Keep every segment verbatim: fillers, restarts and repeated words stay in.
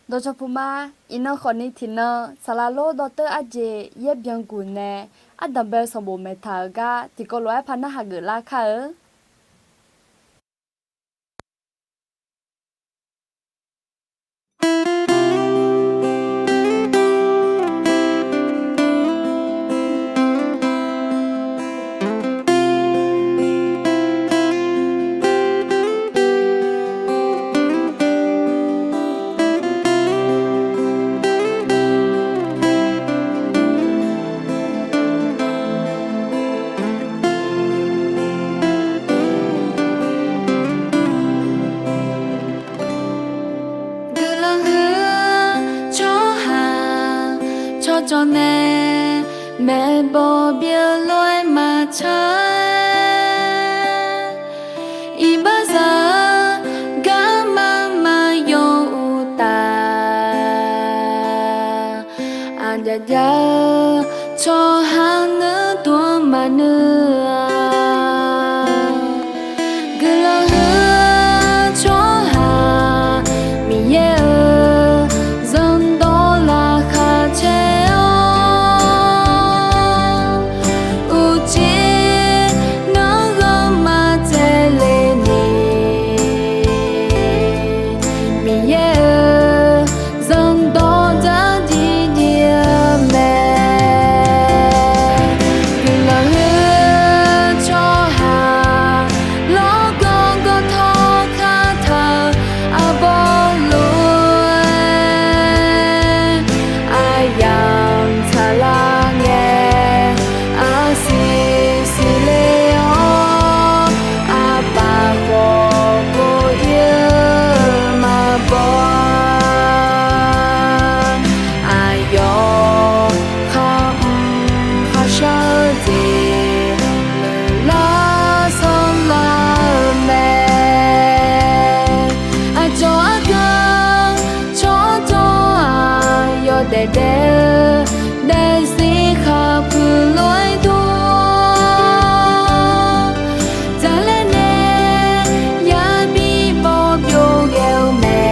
Dawqcawq puq ma, iqnan khawfni tiqnan saqlaq lor dawrteur arjeq yaer byanguq nae ardanqbae-eu sanqbof maeqtaq-euq gar tiqkawv lof-aer par narhaq geuflar kar-eu. Guiqlanq huiq-eu tsawrhaq tsawrcawv nae maeqbawq byeuf lof-aer maqtsaq-aer, iqbaxzaq-eu garma maqyaw uqtaf, aqjav jav-eu tsawrhaq nuir dmq-anr maqnuir-a. Guiqlanq huiq-eu tsawrhaq Miqyaer-euq zanqdawq laqkhaq caer-awr, uqcif nanrghanr maqtsaevle ni, Miqyaer-euq zanqdawq dzardziv dziv-eu mae. Guiqlanq huiq-eu tsawrhaq lawrgawv gawvtawv kataq-eu arbawr lof-aer, aryamq tsaqlar ngae arsiq siqle-awr, aqpaf khawf kov ir-eu maqbaw-a. Aqyawf khar mr kharshar-eu jeq lar sanrlar-eu mae. Aqcawq argan tsawrdawq-aq, yawdaef daef-eu daefzir khaqpuiq lof-aer dur, dzaqlaer nae yabi bawr byov ghae-eu mae.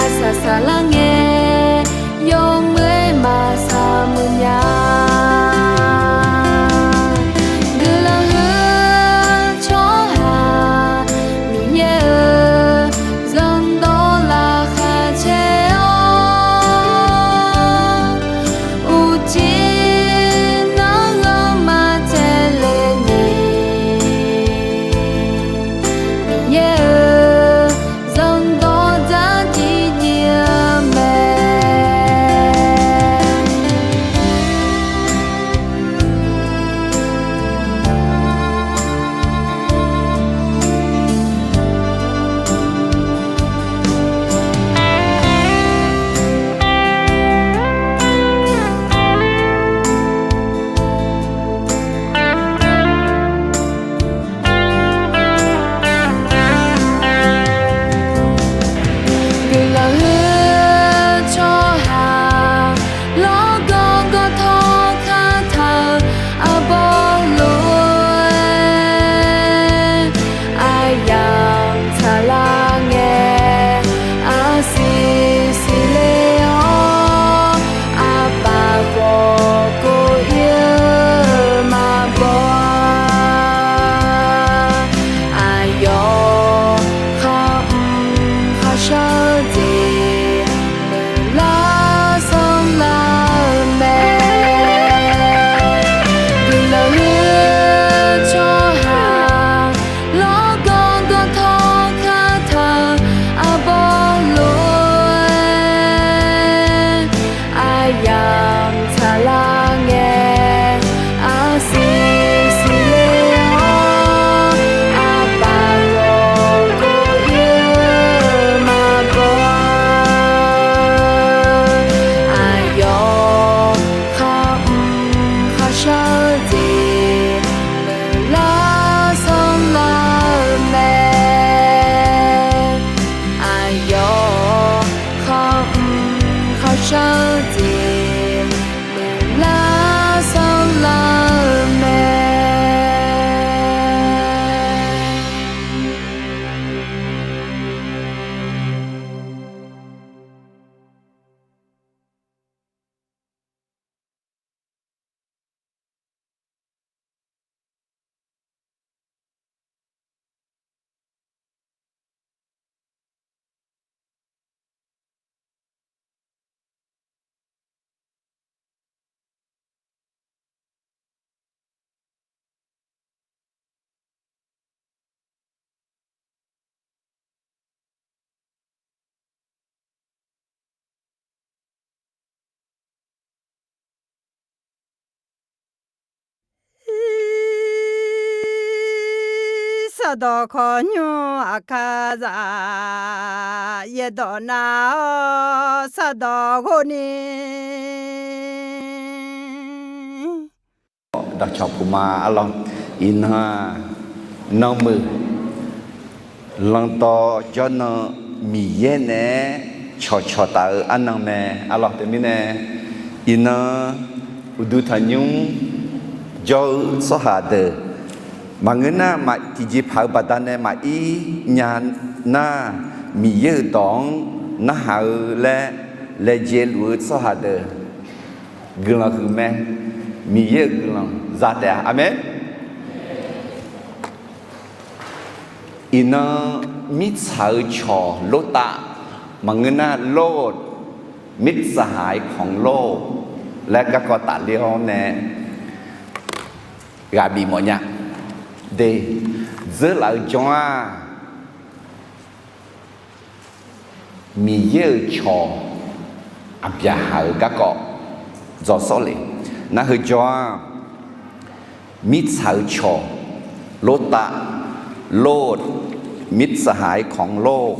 Arsaq saqlar ngae, yawmuiq-aer maqsaq muiq nya. Guiqlanq huiq-eu tsawrhaq Miqyaer-euq zanqdawq laqkhaq caer-awr, uqcif nanrghanr maqtsaevle ni, Miqyaer-euq zanqdawq dzardziv dziv-eu mae. Guiqlanq huiq-eu tsawrhaq lawrgawv gawvtawv kataq-eu arbawr lof-aer, aryamq tsaqlar ngae arsiq siqle-awr, aqpaf khawf kov ir-eu maqbaw-a. Aqyawf khar mr kharshar-eu jeq lar sanrlar-eu mae. Guiqlanq huiq-eu tsawrhaq lawrgawv gawvtawv kataq-eu arbawr lof-aer, aryamq tsaqlar ngae arsiq siqle-awr, aqpaf khawf kov ir-eu maqbaw-a. Aqyawf khar mr kharshar-eu jeq lar sanrlar-eu mae. Aqyawf khar mr kharshar-eu jeq lar sanrlar-eu mae. Sardawq khawqnymr aqkar za, yaerdawq nav-awr sardawq ghov ni. Dawqcawq puq ma arlawr. Iqnan-aq, nanmuiq, lanqdawq jawrnan Miqyaer naeq-aer cawqcawq taf-eu arnan mae arlawr. Teumirnae, iqnan uqduq tanqnymr jawr-eu tsawrhaq deuq maqngeur nar, tiqjeqpaq-eu baqdanae maqir nya nar, Miqyaer-euq dawq-anr narhaq-eu laer laejae luf-eu tsawrhaq deuq guiqlanq huiq mae. Miqyaer-euq guiqlanq za taef-a. Aqmeq. Iqnan mirtsaq-eu cawq Lortav, maqngeur nar Lot, มิตรสหายของโลก laer garkawv tafler-awr nae ghaq bif mawf nya. De, dzeurlaf-eu jan-aq, Miqyaer-euq cawq aqbyaqhaq-euq garkawv dzaw sawr le. Nar heu jawr-aq, mirtsaq-eu cawq Lortav, Lot, มิตรสหายของโลก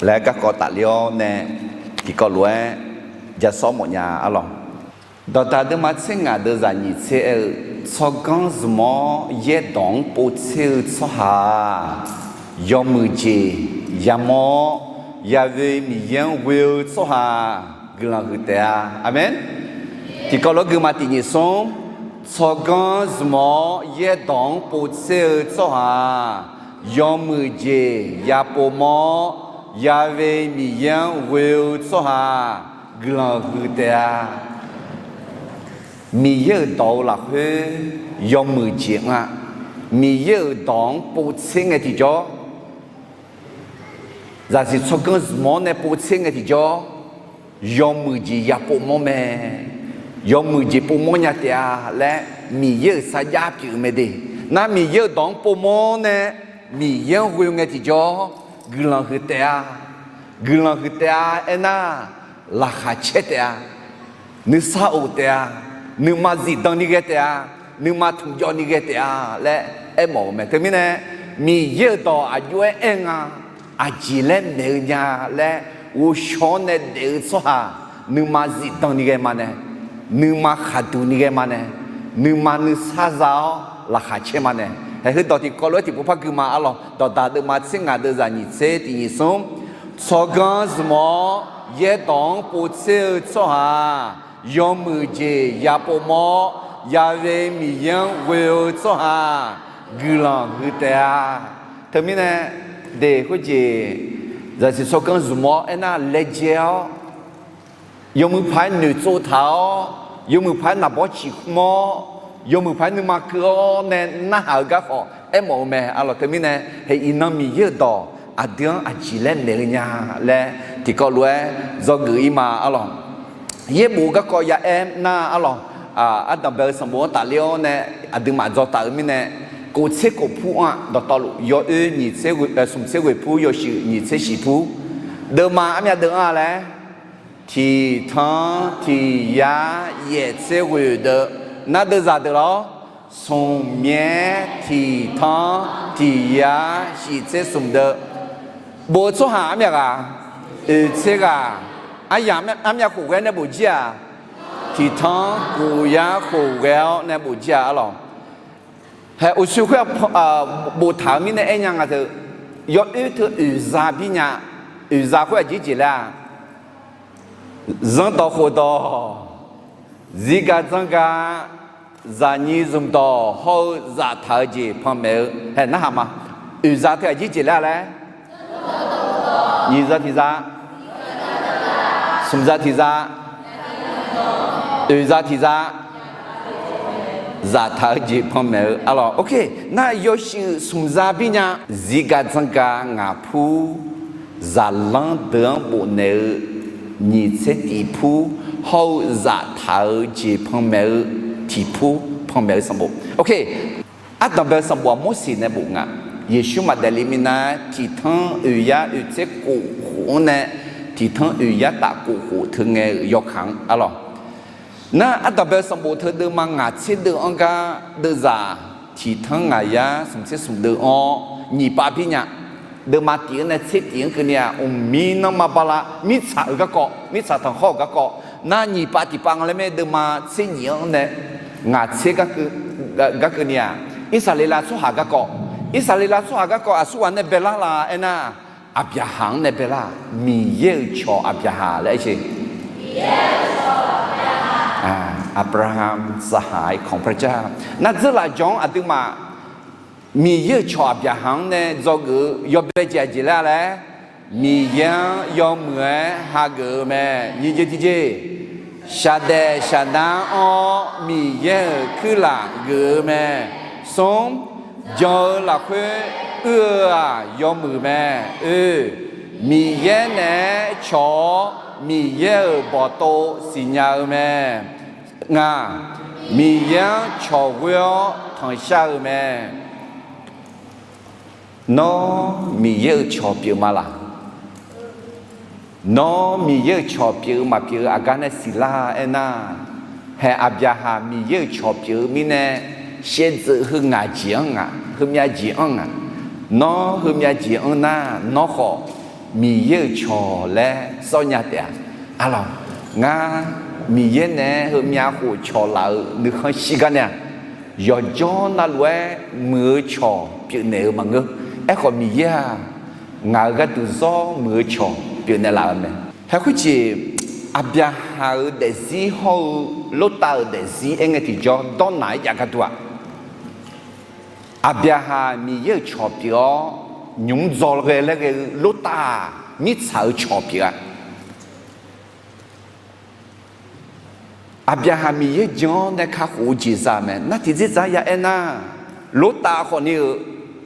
laer garkawv tafler-awr nae tiqkawv lof-aer ja sawr mawf nya arlawr. Dawqdaq deuvma tser ngaq deuvzaq nyiq tser aer-eu, tsawrganr zmq-awr yaerdawq-anr povtser-eu tsawrhaq-aq, yawmuiq jeq yamawr-awr, Yaqve Miqyaer-anr ghoe-eu tsawrhaq guiqlanq huiq taef-a. Aqmeq. Tiqkawv lof-aer guiqma tiq nyiq smr, tsawrganr zmq-awr yaerdawq-anr povtser-eu tsawrhaq-aq, yawmuiq jeq yapovmawr-awr, Yaqve Miqyaer-anr ghoe-eu tsawrhaq guiqlanq huiq taef-a. Miqyaer-euq dawq-eu lafkhoer yawmuiq jeq anr-a. Miqyaer-euq dawq-anr povtser ngae tiqjawr, zaqsiq tsawrganr zmq-awr nae povtser ngae tiqjawr, yawmuiq jeq yapovmawr mae. Yawmuiq jeq povmawr nya taef-a laer Miqyaer-euq sarjax pyeuf-eu mae de. Nar Miqyaer-euq dawq-anr povmawr nae Miqyaer-anr ghoe ngae tiqjawr, guiqlanq huiq taef-a. Guiqlanq huiq taef-a aernar, laqkhaq caer taef-a. Nuisar of taef-a. Nuima zifdan ni ghae taef-a. Nuima tmqjawv ni ghae taef-a laer aermawf-euq mae. Teumirnae, Miqyaer-euq dawq aqjox-aer aer nga, aqjeq laer maeq-eu nya laer ghovshaw-awr nae daef-eu tsawrhaq, nuima zifdan ni ghae ma nae, nuima khaqduq ni ghae ma nae, nuima nuisar za-awr laqkhaq caer ma nae. Haeq heudawq tiqkawv lof-aer tiqpov par gui ma arlawr. Dawqdaq deuvma tser ngaq deuvzaq nyiq tser tiq nyiq smr, tsawrganr zmq-awr yaerdawq-anr povtser-eu tsawrhaq, yawmuiq jeq yapovmawr-awr, Yaqve Miqyaer-anr ghoe-eu tsawrhaq guiqlanq huiq taef-a. Teumirnae, de khoerjeq, zaqsiq tsawrganr zmq-awr aernar laejae-awr, yawmuiq paq-aer noeqtsov taq-awr, yawmuiq paq-aer naqbawr ciqkhmr-awr, yawmuiq paq-aer nuima keuv-awr nae narhaq-eu garkhawf aermawf-eu mae arlawr. Teumirnae, haeq iqnan Miqyaer-euq dawq aqdui-anr aqjeq laer maeq-eu nya laer tiqkawv lof-aer dzawgeuf-ir ma arlawr. Yaerbof garkawv ya aer nar arlawr, ardanqbae-eu sanqbof-anr tafler-awr nae aqduimaf dzaw taf-eu mirnae, kof tser kof pur-anr-aq dawqtawvluf yawoer nyiq tser, smq tser ghoeq pur, yawshuif nyiq tser shiq pur. Deuvma armyav deuv-anr-a laer, tiq tanr tiq yar yaef tser ghoeq deuv, nar deuvzaq deuq lawr, smq myaer tiq tanr tiq yar shiq tser smq deuv. Bof-eu tsawrhaq armyav ghaq, oeq tser ghaq, aryamq armyav khof ghae-awr nae bof jir-aq, tiq tanr kof yar khof ghae-awr nae bof jir-aq arlawr. Haeq uqshoe khoer-aq, boftaq-eu mirnae aernya nga teu, yawoer teu oeqza bir nya. Oeqza khoer aqjeq jeq laer-aq, zanrdawq khofdawq, zirgaq dzanrgaq, zaqnyiq zmqdawq hawr-eu zaftaq-eu jeq panmaeq-eu haeq narhaq ma. Oeqza teu aqjeq jeq laer-a laer, nyiq za tiq za, smq za tiq za, oeq za tiq za, zaftaq-eu jeq panmaeq-eu arlawr. Ok, nar yawshuif smq za bir nya. Zirgaq dzanrgaq ngaq pur, zaqlanr deuq-anr bofnaeq-eu nyiq tser tiq pur hawr-eu zaftaq-eu jeq panmaeq-eu tiq pur panmaeq-eu sanqbof. Ok, ardanqbae-eu sanqbof-aq Morseq nae bof nga. Yeqsur maqdaef le minav-aer tiq tanr oeq yar oeq tser kof khof-anr nae, tiq tanr oeq yar taf kof khof teu ngae-euq yawkaq-anr arlawr. Nar ardanqbae-eu sanqbof teu deuvma ngaq tser deuv-anr gar deuvzaq tiq tanr ngaq yar smq tser smq deuv-anr nyiq pav bir nya. Deuvma tif-anr nae tser tif-anr keuvni-aq, mqmir nanrma bala mirtsaq-euq garkawv, mirtsaq tanqkhawr-euq garkawv nar, nyiq pav tiq pav nga laer mae. Deuvma tser nyiq-anr nae ngaq tser gar keuvni-aq, Irsaqleqlav tsawrhaq garkawv, Irsaqleqlav tsawrhaq garkawv aqsurghaq nae baelar la aernar, Aqbyaqhaq-anr nae baelar-aq, Miqyaer-euq cawq Aqbyaqhaq laer aer-eu, Abraham สหายของพระเจ้า. Nar dzeurlaf jawq-anr aqduimaf Miqyaer-euq cawq Aqbyaqhaq-anr nae dzawgeuf-eu yawbae jeq aqjeq laer laer, Miqyaer-anr yawmuiq-aer hageuf-eu mae. Nyiq jeq tiqjeq, shaqdaef shaqnar-awr Miqyaer-euq kuirlaf geuf-eu mae. Smr, jan-eu lafkhoer uir-eu-aq yawmuiq mae. Oe, Miqyaer naeq-aer cawq-awr Miqyaer-euq bawqtov siqnya-eu mae. Ngaq, Miqyaer-anr cawq ghoer-awr tanqshar-eu mae. Nawr Miqyaer-euq cawq pyeuf ma laq? Nawr Miqyaer-euq cawq pyeuf-eu maqpyeuf-eu aqgar nae siqlar aernar, haeq Aqbyaqhaq Miqyaer-euq cawq pyeuf-eu mirnae shaevdzeuf heu ngaq jeq-anr ngaq, heumyav jeq-anr ngaq. Nawr heumyav jeq-anr nar, nawr khawf Miqyaer-euq cawq laer sawr nya taef-a. Arlawq, ngar Miqyaer naeq-aer heumyav khof cawq laf-euq nuikhanr shir gar nae-aq, yawqjawr navluf-aer muiq-eu cawq pyeufnaeq-eu maqngeur. Aerkhawf Miqyaer-aq, ngaq-euq gharduq zawr muiq-eu cawq pyeufnaeq laf-eu mae. Haeq khoerjeq, Aqbyaqhaq-euq daefzir hawr-eu Lortav-euq daefzir aer ngae tiqjawr dawrnaq-aer jav gharduq-aq, Aqbyaqhaq Miqyaer-euq cawq pyeuf-awr nymq mr dzaw ghae laer ghae-eu Lortav mirtsaq-euq cawq pyeuf-a. Aqbyaqhaq Miqyaer jan-awr nae kakhof-eu jeq za mae. Nar tiqdzerdzaq ya aernar, Lortav khawfni-euq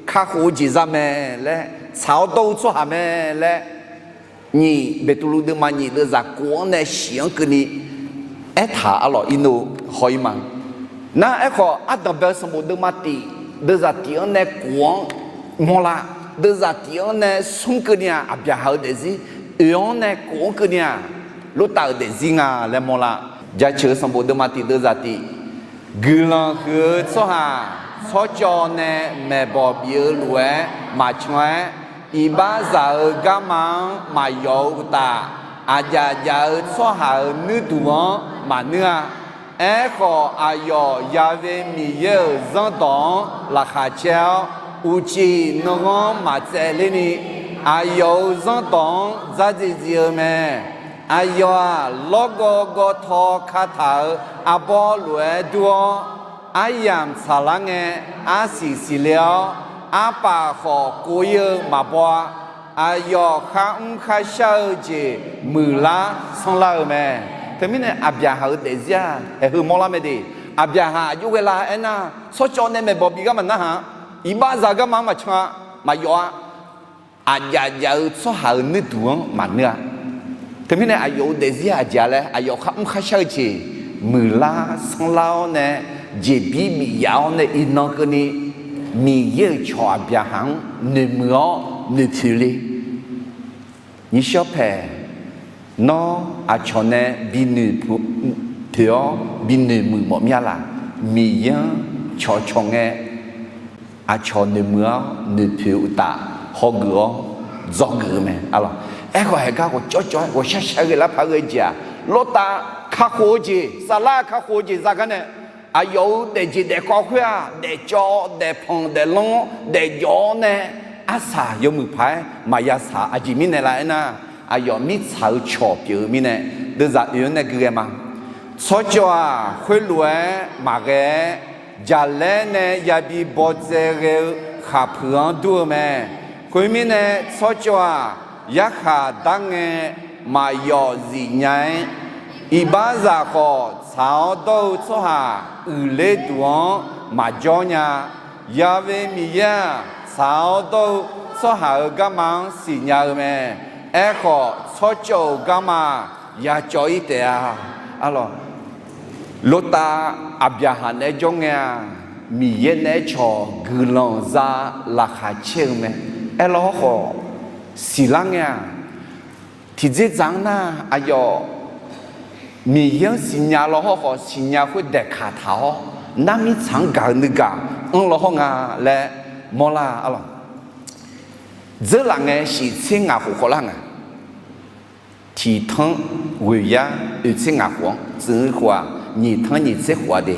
kakhof-eu jeq za mae laer, tsaq-awr dawr-eu tsawrhaq mae laer, nyiq Beqtuvluv deuvma nyiq deuvzaq kof-anr nae shif-anr keuvni aertaq arlawq, irnov haw-ir ma. Nar aerkhawf, ardanq bae-eu sanqbof deuvma tif, deuvzaq tif-anr nae kof-anr mawrlar, deuvzaq tif-anr nae smr keuvni-aq, Aqbyaqhaq-euq daefzir oeq-anr nae kof-anr keuvni-aq, Lortav-euq daefzir nga laer mawrlar. Jaceuq-eu sanqbof deuvma tif deuvzaq tif, guiqlanq huiq-eu tsawrhaq tsawrcawv nae maeqbawq bif-eu lof-aer maqcan-aer, iqbaxzaq-euq garma-anr maqyawf-eu uqtaf, aqjaf jaf-eu tsawrhaq-euq nuirduq-anr maqnuir-a. Aerkhawf, aqyawf Ya'we Miqyaer-euq zanrdawq-anr laqkhaq caer-awr, uqcif nanghanr maqtsaevler ni, aqyawf-euq zanrdawq-anr dzardziv dziv-eu mae. Aqyawf-aq, lawrgawv gawvtaw kataq-euq arbawr lof-aer dur-awr, aryamq tsaqlar ngae, arsiq siqle-awr, arpaf khawf kov-ir-eu maqbaw-a. Aqyawf kharmr kharshar-eu jeq muiqlar sanrlar-eu mae. Teumirnae Aqbyaqhaq-euq daefzir-aq, haeq heu mawrlar mae de. Aqbyaqhaq aqjox ghae la aernar, tsawrcawv nae maeqbawq bif gar maqnar haq, iqbaxzaq garma-anr maqcan-a, maqyawf-a. Aqjaf jaf-eu tsawrhaq-euq nuirduq-anr maqnuir-a. Teumirnae aqyawf-euq daefzir aqjeq-a laer, aqyawf kharmr kharshar-eu jeq muiqlar sanrlar-awr nae, jeqbir bif yaf-awr nae iqnan keuvni, Miqyaer-euq cawq Aqbyaqhaq-anr noeqmuiq-awr noeqpoeq le. Nyiqshawr paeq, nawr aqcawq nae bi noeqpoeq-awr bi noeqmuiq mawf mir-a laq? Miqyaer-anr cawqcawq ngae, aqcawq noeqmuiq-awr noeqpoeq uqtaf hawgeuf-awr dzawgeuf-eu mae. Arlawq, aerkhawf haeq gar ghawqcawv cawv-aer ghawqshar shar ghae lar paq-aer ghae-eu jeq-aq, Lortav kakhof-eu jeq, saflar kakhof-eu jeq za gar nae, aqyawf-euq daefjeq daefkawv khoer-aq, daefcawv daefpanq daeflanr daefjawv-awr nae, arsaq yawmuiq paq-aer maqya saq-eu aqjeq mirnae la aernar, aqyawf mirtsaq-eu cawq pyeuf-eu mirnae, deuvzaq oeq-anr nae gui ghae ma. Tsawrcawv-aq, khoerlof-aer maqghae-aer, jaqlaer nae yabi bawdzae ghae-eu khaqpuiq-anr dur-eu mae. Khoermirnae, tsawrcawv-aq, yarkhaq dar ngae maqyawf zif nya-aer, iqbaxzaq khawf tsaq-awr dawr-eu tsawrhaq uiqler duq-anr maqjawr nya. Ya'we Miqyaer-aq, tsaq-awr dawr-eu tsawrhaq-euq garma-anr siqnya-eu mae. Aerkhawf, tsawrcawv-euq garma yacawv-ir taef-a. Arlawq, Lortav Aqbyaqhaq naeq-aer jawr ngae-aq, Miqyaer naeq-aer cawq guiqlanq za laqkhaq caer-eu mae. Aerlawr hawrkhawf, siqlar ngae-aq, tiqdzerdzaq-anr nar, aqyawf Miqyaer-anr siqnya lawr hawrkhawf, siqnya khoer daeqkaq taq-awr, Nar mirtsaq-anr gaq-eu nuigaq anr law hawr nga laer mawrlar-a lawq. Dzeurlaf ngae shif tser ngaq khof khawflar nga. Tiq tanr ghoeq yar oeq tser ngaq khof-anr tsuif khof-aq, nyiq tanr nyiq tser khof-a de.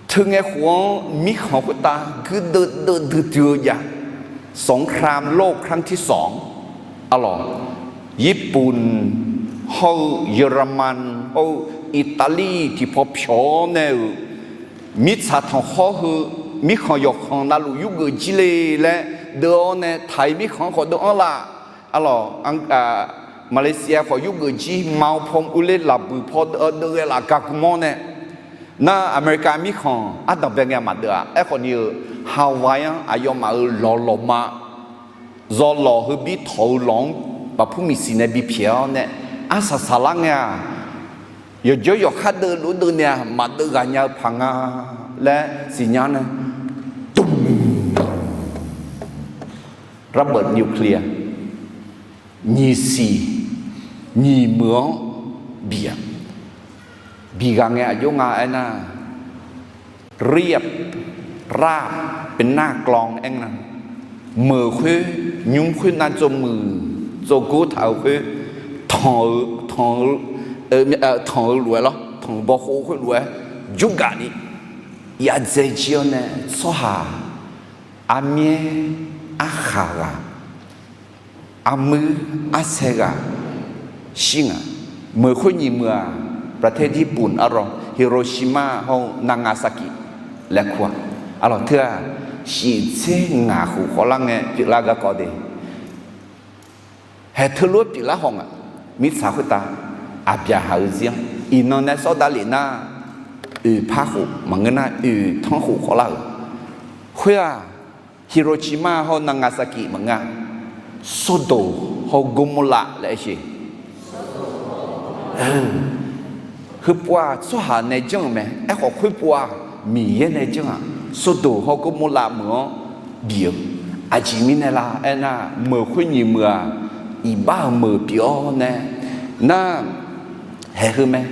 Teu ngae khof-anr mirkhanq khoertav guirdeuv deuv duidui-eu jav, สงครามโลกครั้งที่สอง arlawq, Yirpuf hawr-eu Yaqrman hawr-eu Iqtaqlir tiqpaw pyawq-awr nae-euq mirtsaq tanqkhawr heu mirkhanq yawqkhanq navluf yurgeuf jir le laer deuv-awr nae, Taiq mirkhanq-anr khawf deuv-anr laf, arlawq, Malaysia khawf yurgeuf jir, ma paw urler lafbuiq paw deuv-eu deuv ghae laf gar gu mawr nae, nar America mirkhanq ardanq bae ngae maqdeuv-aq. Aerkhawf ni-euq Hawaii-anr aqyawfmaf-euq lawq lawqma zawqlawq heu bir tawq-eu lawq-anr baqpur miqsiq nae bipyaeq-awr nae, arsaq saqlar ngae-aq, yawqjawr yawqkhar deuv luf deuv nae-aq maqdeuv ghaq nya-eu paq nga laer siqnya nae, dmq, ระเบิดนิวเคลียร์ nyiq siq nyiq meuq-anr bif-a. Bif ghaq ngae aqjox nga aernar, เรียบราบเป็นหน้ากลอง aer nga. Meuq khoer nymr khoer nav tsov muiq tsov gor taq-eu khoer tanq-eu, tanq-eu, tanq-eu lof-aer lawr, tanq-eu bawkhov khoer lof-aer jurgaq ni yadzae jir-awr nae, tsawrhaq armyaer arkhaq ghaq, armuir arsae ghaq shir nga. Meuq khoer nyiq meuq-aq, ประเทศญี่ปุ่น arlawq, Hiroshima hawr-eu Nagasaki laer kur-a. Arlawq teu-aq, shif tser ngaq khof khawflar ngae pyeuflar garkawv de. Haeq teulof-aer pyeuflar haw nga. Mirtsaq khoertav Aqbyaqhaq-eu zir-anr iqnan nae sawr davlef nar, oeqpar khof maqngeur nar, oeqtanr khof khawflar-euq. Khoer-aq, Hiroshima hawr Nagasaki maqngeur-a, Sordoq hawr Gormorlav laer aer sheq. Heupov-aq tsawrhaq nae janr-euq mae. Aerkhawf khoerpov-aq Miqyaer nae janr-aq, Sordoq hawr Gormorlav meuq-anr bif-eu. Aqjeq mirnae la aernar, meuq khoer nyiq meuq-aq, iqbax-euq meuq pyeuf-awr nae, nar, haeq heu mae.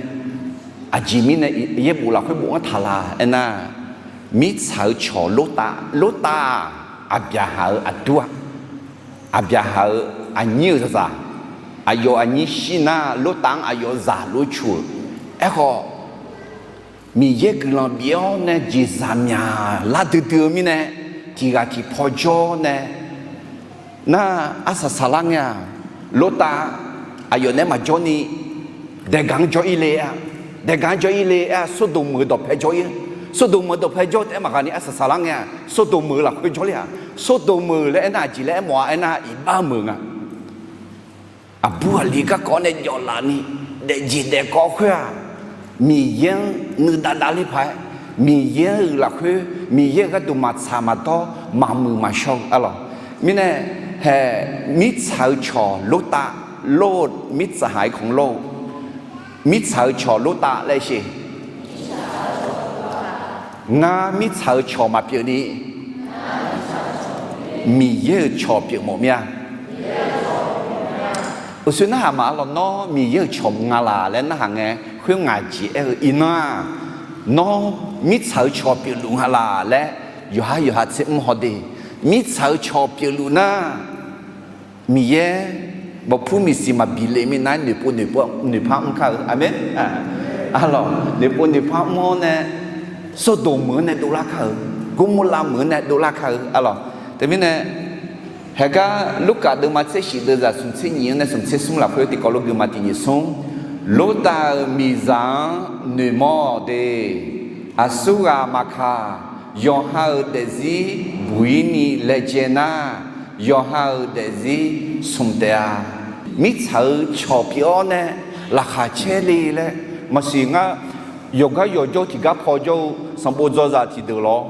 Aqjeq mirnae yaerbof lafkhoer bof-anr taq la aernar, mirtsaq-eu cawq Lortav, Lortav-aq, Aqbyaqhaq-euq aqdur-a. Aqbyaqhaq-euq aqnyir-euq zaqzaq, aqyawf aqnyir shir nar, Lortav-anr aqyawf zaq lof-aer cu-euq. Aerkhawf, Miqyaer guiqlanq bif-awr nae jeqzaq myaqlar duidui-eu mirnae, tiq ghaq tiq paw jawr nae, nar, arsaq saqlar ngae-aq, Lortav aqyawf naeq-aer maqjawr ni, daeqgaq-anr jawr-ir le-a. Daeqgaq-anr jawr-ir le-a, Sordoq meuq-eu dawqpae jawr-ir. Sordoq meuq-eu dawqpae jawr taef-aer maqghaq ni arsaq saqlar ngae-aq, Sordoq meuq-eu lafkhoer jawrler-aq. Sordoq meuq laer aernar aqjeq laer aermawf-a aernar, iqbax meuq nga. Aqbur aqli garkawv nae jawflaf ni, daefjeq daefkawv khoer-aq, Miqyaer-anr nuidav davler paq-aer, Miqyaer-euq lafkhoer, Miqyaer-euq gharduq maqtsaq maqdawr maqmuiq maqshawr-eu arlawq. Mirnae, haeq, mirtsaq-eu cawq Lortav, Lot, mirtsaq haq-aer kanq lor-eu, mirtsaq-eu cawq Lortav laer sheq. Ngar mirtsaq-eu cawq maqpyeuf ni, Miqyaer-euq cawq pyeuf mawf mir-a. Uqshoe narhaq ma arlawq, nawr Miqyaer-euq cawq nga laq laer narhaq ngae, khoer ngaq jeq aer-eu iqnan-aq, nawr mirtsaq-eu cawq pyeufluf nga laq laer yawqhar yawqha tser mr haw de. Mirtsaq-eu cawq pyeufluf nar, Miqyaer bawqpur miqsiq maqbi le minav-aer noeqpov noeqpar mr kar-eu. Aqmeq. Arlawq, noeqpov noeqpar mr-awr nae, Sordoq meuq-anr nae dovlar kar-euq, Gormorlav meuq-anr nae dovlar kar-eu arlawq. Teumirnae, haeqgar Lurkaf deuvma tser shif deuvzaq smq tser nyif-anr nae smq tser smr lafkhoer tiqkawv lof geufma tiq nyif smr, Lortav-euq miqzaq-anr noeqmawr-awq de. Aqsurghaq maqkaq, yawqha-euq daefzir buq-ir ni laejae nar, yawqha-euq daefzir smq taef-a. Mirtsaq-eu cawq pyeuf-awr nae laqkhaq caer le laer maqsiq ngar, yawqgar yawqjawr tiqgar paw jawr-eu sanqbof dzawzaq tiqdeuq lawr,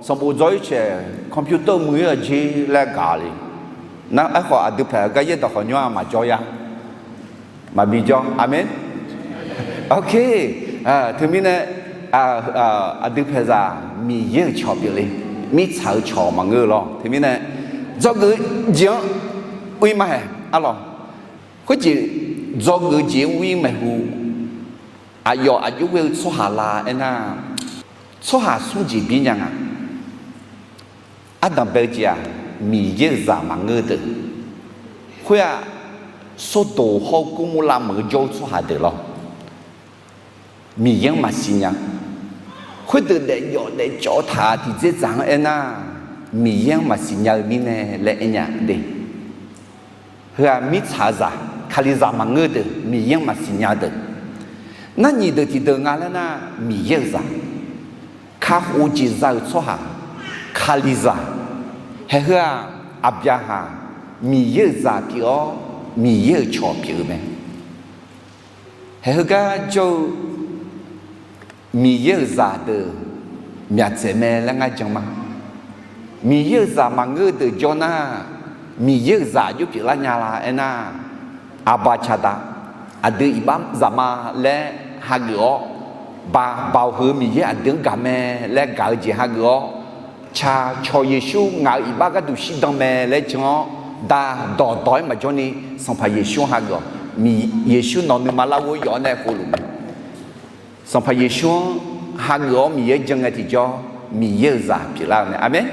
sanqbof dzawr-ir caeq computer muiq-ir-aq jer laer gaq le. Nar aerkhawf aqdui paeq-eu gar yaerdawq khawqnymr-aq maqjawr ya. Maqbi jawr. Aqmeq. Ok. Teumirnae, aqdui paeqzaq Miqyaer-euq cawq pyeuf le. Mirtsaq-eu cawq maqngeur-eu lawr. Teumirnae, dzawgeuf jeq-anr uir ma haeq arlawq. Khoerjeq, dzawgeuf jeq-anr uir maeqhu, aqyawf aqjox ghae-eu tsawrhaq la aernar, Tsawrhaq smr jeq bir nya nga. Ardanq bae-eu jeq-aq, Miqyaer-euq zaq maqngeur-eu deuq. Khoer-aq, Sordoq hawr-eu Gormorlav meuq-eu jawr-eu tsawrhaq deuq lawr. Miqyaer-anr maqsiq nya. Khoerdeuq daefjawf daefcawv taq-euq tiqdzerdzaq-anr aernar, Miqyaer-anr maqsiq nya-eu mirnae laer aer nya de. Heu-aq mirtsaq-eu zaq, Kalizaq maqngeur-eu deuq, Miqyaer-anr maqsiq nya-eu deuq. Nar nyiq deuq tiqdeuq nga laer nar, Miqyaer-euq zaq, kakhof-eu jeq za-euq tsawrhaq, Kalizaq. Haeheu-aq, Aqbyaqhaq Miqyaer-euq zaq pyeuf-awr, Miqyaer-euq cawq pyeuf-eu mae. Haeheu gar jawr-eu Miqyaer-euq zaq deuq myaqdzaeq mae laer ngar jan ma. Miqyaer-euq zaq maqngeur-eu deuq jawr nar, Miqyaer-euq zaq jawr pyeuflar nya la aernar, aqba caqda, aqdui iqbax zaqma laer hageuf-awr, ba, Baoq heu Miqyaer aqdui-anr gaq mae laer gaq-eu jeq hageuf-awr, caqcawq Yeqsur ngaq-euq iqbax gharduq shirdan mae laer jan-awr, da, dawqdawq-aer maqjawr ni Sanqpaq Yeqsur-anr hageuf-awq. Yeqsur nawq nuima larghov yawf-awr nae khovluf mae. Sanqpaq Yeqsur-anr hageuf-awr Miqyaer jan ngae tiqjawr, Miqyaer-euq zaq pyeuflar-eu mae. Aqmeq.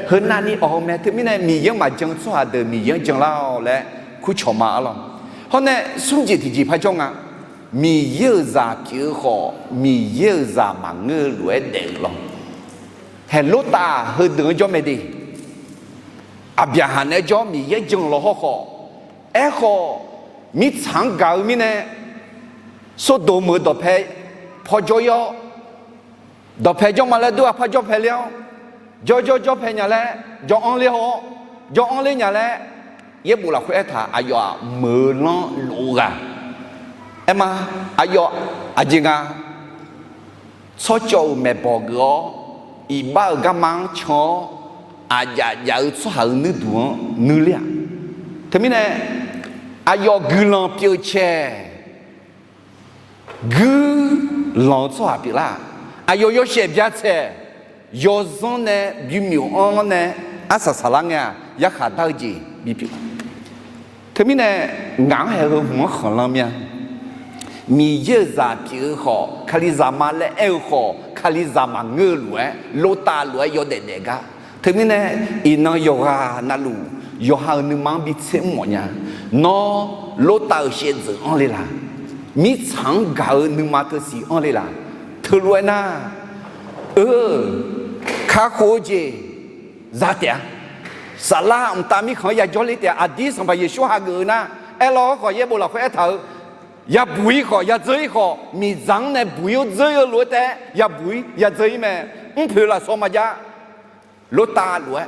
Heu navni awq-eu mae. Teumirnae Miqyaer-anr maqjan-eu tsawrhaq deuq Miqyaer-anr janlar-awq laer kurcawq ma arlawq. Hawr nae smr jeq tiqjeq par jawr nga. Miqyaer-euq zaq pyeuf-eu khawf, Miqyaer-euq zaq maqngeur-eu lof-aer daef-eu lawr. Haeq Lortav heudeuq-anr jawr mae de. Aqbyaqhaq naeq-aer jawr Miqyaer jan-eu lawr hawrkhawf, aerkhawf, mirtsaq-anr gaq-eu mirnae, Sordoq meuq-eu dawqpae paw jawr-ir-awr, dawqpae jawr ma laer dur-aq par jawr pae ler-awr, jawr jawr jawr pae nya laer jawr anr ler-awr, jawr anr ler nya laer, yaerbof lafkhoer aertaq aqyawf-aq meuq-eu lanr lof-eu ghaq. Aerma, aqyawf aqjeq nga, tsawrcawv-euq maeqbawq geuf-awr, iqbax-euq garma-anr can-awr, aqjaf jaf-eu tsawrhaq-euq nuirduq-anr nuir ler-aq. Teumirnae, aqyawf guiqlanq pyeuf caeq, guirlanq-eu tsawrhaq pyeuflar-aq. Aqyawf yawshaef bya tsaeq, yawzanr nae bymyof-anr nae arsaq saqlar ngae-aq, yarkhaq dar-eu jeq bipyeuf. Teumirnae, ngaq-anr haeq heu hmq-anr khanqlan mir-a. Miqyaer-euq zaq pyeuf-eu khawf, Kalizaq ma laer aer-eu khawf, Kalizaq maqngeur-eu lof-aer, Lortav lof-aer yawdaef daef gar. Teumirnae, iqnan yawqghaq navluf, yawqha-euq nuima-anr bitser mr mawf nya. Nawr, Lortav-euq shaevdzeuf anr le laq? Mirtsaq-anr gaq-eu nuima teusiq anr le laq? Teulof-aer nar, eu, kakhof-eu jeq za taef-a. Saflar mqtav mirkhanq-anr yajawr ler taef-a. Aqdir Sanqpaq Yeqsur hageuf-eu nar, aerlawr khawf yaerbof lafkhoer aertaq-eu, yabuq-ir khawf, yadzeur-ir khawf, miqdzaq-anr nae buq-ir-awr dzeur-ir-eu lof-aer taef-aer, yabuq-ir yadzeur-ir mae. Mrpoeq lafsawq maqjav. Lortav lof-aer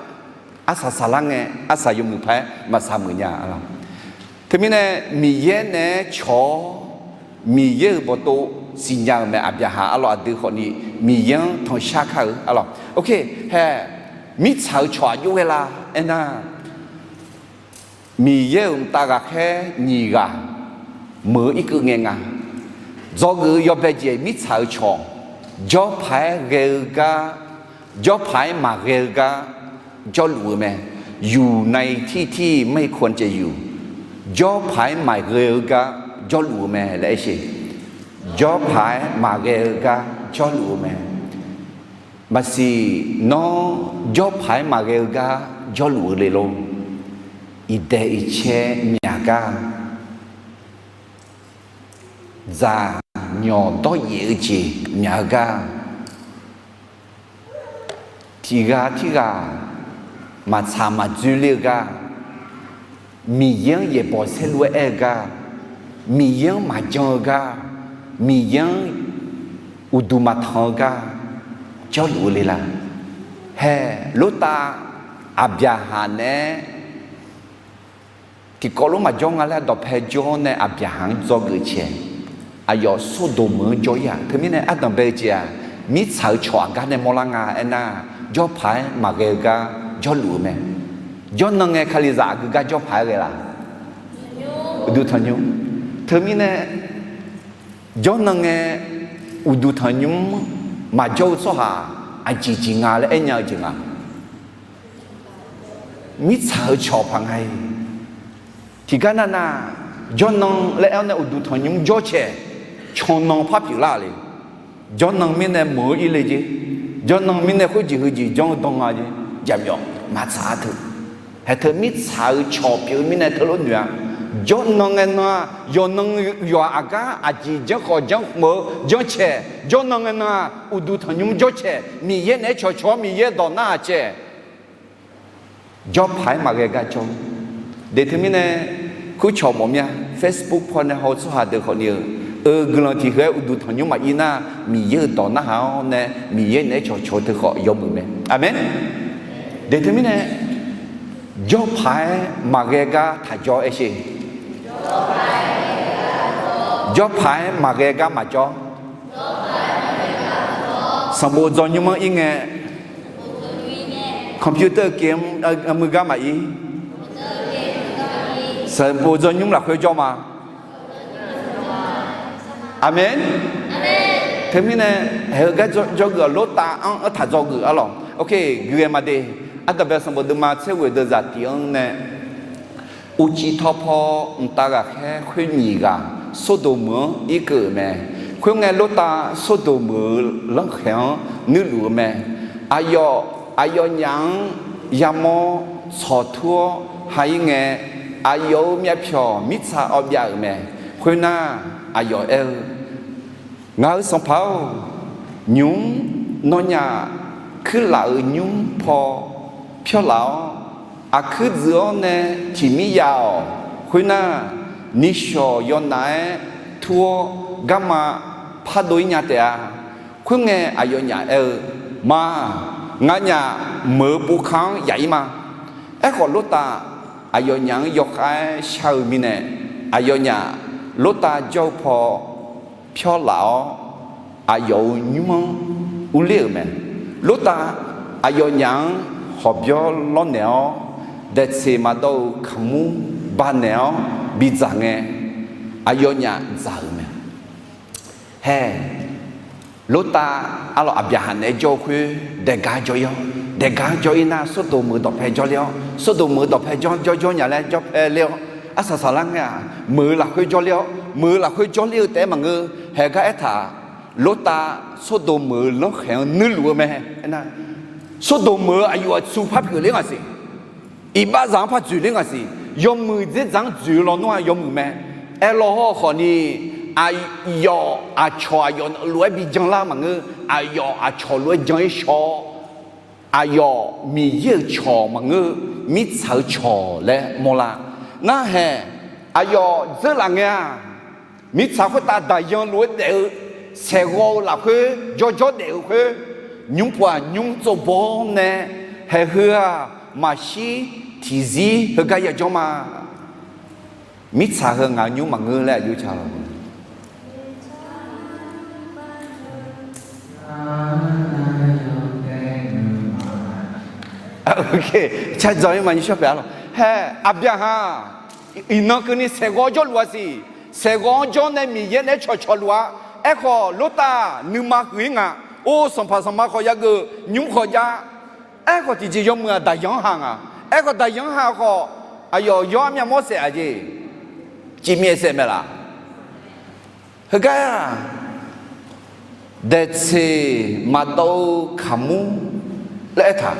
arsaq saqlar ngae, arsaq yawmuiq paq-aer maqsaq muiq nya-a lawq. Teumirnae, Miqyaer naeq-aer cawq-awr, Miqyaer-euq bawqtov siqnya-euq mae. Aqbyaqhaq arlawq aqdui khawfni Miqyaer-anr tanqshar kar-eu arlawq. Ok, hae, mirtsaq-euq cawq aqjox ghae la aernar, Miqyaer-euq mqtav ghaqkhaer nyiq ghaq meuq-eu irkeuv ngae nga. Dzawgeuf-eu yawbae jeq mirtsaq-euq cawq, jawrpaq-aer ghae-eu gar, jawrpaq-aer maqghae-eu gar jawrluf-eu mae. Yuq nai tirtir maerkov caev yuq, jawrpaq-aer maqghae-eu gar jawrluf-eu mae laer aer sheq. Jawrpaq-aer maqghae-eu gar jawrluf-eu mae. Maqsiq, nawr jawrpaq-aer maqghae-eu gar jawrluf-eu le lor. Iqdaeq iqcae myaq gar, dzaq nyawq dawryaef-eu jeq myaq-eu gar, tiq ghaq tirghaq maqtsaq maqdzoerler-eu gar, Miqyaer-anr yaeqbawq saerlu-aer aer-eu gar, Miqyaer-anr maqjan-eu gar, Miqyaer-anr uqduq maqtanq-eu gar jawrluf-eu le la? Hae, Lortav Aqbyaqhaq naeq-aer tiqkawv lof maqjawr nga laer dawqpae jawr nae Aqbyaqhaq-anr dzawgeuf caeq, aqyawf Sordoq meuq-anr jawr-ir-aq. Teumirnae ardanq bae-eu jeq-aq, mirtsaq-euq cawq aqgar nae mawrlar nga aernar, jawrpaq-aer maqghae-eu gar jawrluf-eu mae. Jawrnan ngae Kalizaq aqgeu gar jawrpaq-aer ghae la? Uqduq tanqnymr. Teumirnae, jawrnan ngae uqduq tanqnymr maqjawr-eu tsawrhaq aqjeq jeq nga laer aernya-eu jeq nga? Mirtsaq-euq cawq paq nga-iq. Tiqgar navnav, jawrnan laer aer-awr nae uqduq tanqnymr jawr caeq, cannan par pyeuflar le. Jawrnan mirnae meuq-eu irle jeq, jawrnan mirnae khoerjeq heujeq janr-eu dan nga jeq, jaqmyawf maqtsaq-a teu. Haeq teu mirtsaq-euq cawq pyeuf-eu mirnae teulof noeq-a. Jawrnan ngae nan-aq, yawqnan yawq-aq, aqgar aqjeq janr khawf janr khmq-eu janrcae, jawrnan ngae nan-aq, uqduq tanqnymr jawrcae, Miqyaer naeq-aer cawqcawq-awr Miqyaer-eu dawq narhaq cae. Jawrpaq-aer maqghae gar jawr. Deq teumirnae, kurcawq mawf mir-a, Facebook paw nae haw-eu tsawrhaq deuq khawfni-euq, eu guiqlanq tiq heu-aer uqduq tanqnymr maqir nar, Miqyaer-euq dawq narhaq-awr nae, Miqyaer naeq-aer cawqcawq-eu teu khawf yawmuiq mae. Aqmeq. Deq teumirnae, jawrpaq-aer maqghae gar taq jawr aer sher. Jawrpaq-aer maqghae gar maqjawr. Sanqbof dzaw nymr-anr ir ngae, computer kev-anr muiq gar maqir. Sanqbof dzaw nymr lafkhoer jawr ma. Aqmeq. Teumirnae, haeq-eu gar jawrgeuf-awq, lortav-anr aertaq dzawgeuf arlawq. Ok, guiqghae maqde. Ardanqbae sanqbof deuvma tser ghoeq deuq zaq tiq-anr nae, uqcif tawv paw mqtav ghaqkhaer khoer nyiq ghaq Sordoq meuq-anr irkeuv-euq mae. Khoerngae, lortav Sordoq meuq-euq lanrkhaeq-anr nuirluf-eu mae. Aqyawf, aqyawfnyaf-anr yamawr tsawqtur-awr ha-ir ngae, aqyawf-euq myavpyawq mirtsaq awv byav-euq mae. Khoernar, aqyawf aer-eu, Ngaq-euq sanqpaq-or, nymq-mr nawnyaf kuirlaf-euq nymr paw pyawrlaf-awr, aqkuir dzuif-awr nae tiq mir ya-awq. Khoernar, nishawq yawnaf-aer tur-awr garma pardov-ir nya taef-a. Khoerngae, aqyawfnyaf aer-eu, Ma, nganyaf meuq-eu buvkar-anr yaf-ir ma. Aerkhawf, lortav aqyawfnyaf-anr yawkhav-aer shar-eu mirnae, aqyawfnyaf lortav jawr-eu paw pyawrlaf-awr, aqyawf-euq nymr-anr urler-euq mae. Lortav aqyawfnyaf-anr hawqbyawr lawrnaeq-awr, daeqtseq maqdawv-euq kaqmur banaeq-awr bidzaq ngae, aqyawfnyaf dzaq-euq mae. Hae, lortav arlawq, Aqbyaqhaq naeq-aer jawr-eu khoer daeqgaq jawr-ir-awr, daeqgaq-anr jawr-ir nar, Sordoq meuq-eu dawqpae jawrler-awr, Sordoq meuq-eu dawqpae jawr jawr jawr nya laer jawrpae ler-awr, arsaq saqlar ngae-aq, meuq-eu lafkhoer jawrler-awr, meuq-eu lafkhoer jawrler-eu taef-aer maqngeur. Haeq gar aertaq, lortav Sordoq meuq-eu lanrkhaeq-anr nuirluf-eu mae. Aernar, Sordoq meuq-eu aqyawf aqtsu par pyeufler ngaq siq. Iqbaxzaq-anr par dzoeqler ngaq siq. Yawmuiq dzerdzaq-anr dzoeq-eu lawnmr-aq yawmuiq mae. Aerlaw hawr khawfni, aqyawf aqcawq aqyawf lof-aer bi janlar maqngeur. Aqyawf aqcawq lof-aer jan-ir shaw-awr, aqyawf Miqyaer-euq cawq maqngeur, mirtsaq-eu cawq laer mawrlar. Ngar hae, aqyawf dzeurlaf ngae-aq, mirtsaq khoertav daqyan lof-aer daef-eu, saeqghawv-eu lafkhoer jawrjawr daef-eu khoer, nymr pov-aq nymr tsovbaw-awr nae, haeq heu-aq maqshir tiqzir heugar yajawr ma. Mirtsaq heu ngaq-euq nymr maqngeur laer aqjox ca lawq. Cardawq-ir ma nymrshawr paeq arlawq. Hae, Aqbyaqhaq iqnan keuvni saeqghawv jawrluf-a siq. Saeqghawv-anr jawr nae Miqyaer naeq-aer cawqcawq luf-a. Aerkhawf, Lortav nuima huiq-ir nga. Or, sanqpaq sanqma khawf yageuf, nymr khawf jav. Aerkhawf, tiqjeq yawmuiq-aq daqyan-anr ha nga. Aerkhawf, daqyan-anr ha khawf, aqyawf yawr armyav mawr saef-aq jeq, cifmyaef saef maeq laf. Heugar-aq, daeqtseq maqdawv-eu kaqmur laer aertaq.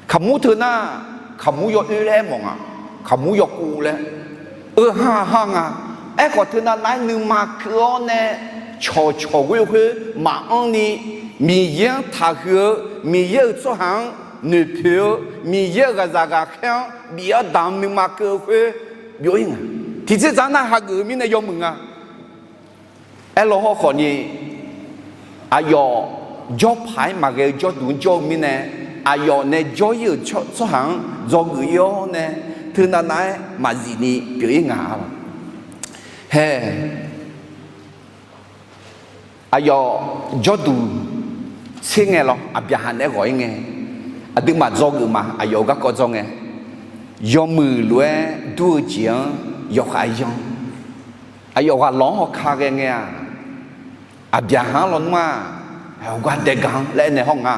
Kaqmur teu nar, kaqmur yawoer laer aermawf nga. Kaqmur yawkuv laer, eu ha ha nga. Aerkhawf, teunav nav-aer nuima keuv-awr nae cawqcawq ghoer-eu khoer maqanr ni, Miqyaer-anr taqhuiq-eu, Miqyaer-euq tsawrhaq-anr noeqpoeq-eu, Miqyaer-euq ghaqzaq ghaqkhaer-anr bif-awr damq nuima keuv-eu khoer byov-ir nga. Tiqtser dzaq-anr nar hageuf-eu mirnae yawmuiq nga. Aerlaw hawr khawfni, aqyawf jawrpaq-aer maqghae-eu jawrduq-anr jawr-eu mirnae, aqyawf nae jawr-ir-euq tsawrhaq-anr dzawgeuf-ir-awr nae, teunav nav-aer maqzif ni pyeuf-ir nga lawq. Hae, aqyawf jawrduq tser ngae lawr, Aqbyaqhaq naeq-aer ghawq-ir ngae, aqduimaf dzawgeuf ma, aqyawf-euq garkawv dzawr ngae, yawmuiq lof-aer dur-eu jeq-anr yawkhav yanr. Aqyawf ghaq lawq-anr hawka ghae ngae-aq, Aqbyaqhaq-anr lawnmr-aq, hawgar daeqgaq-anr laer aernaeq hawr nga.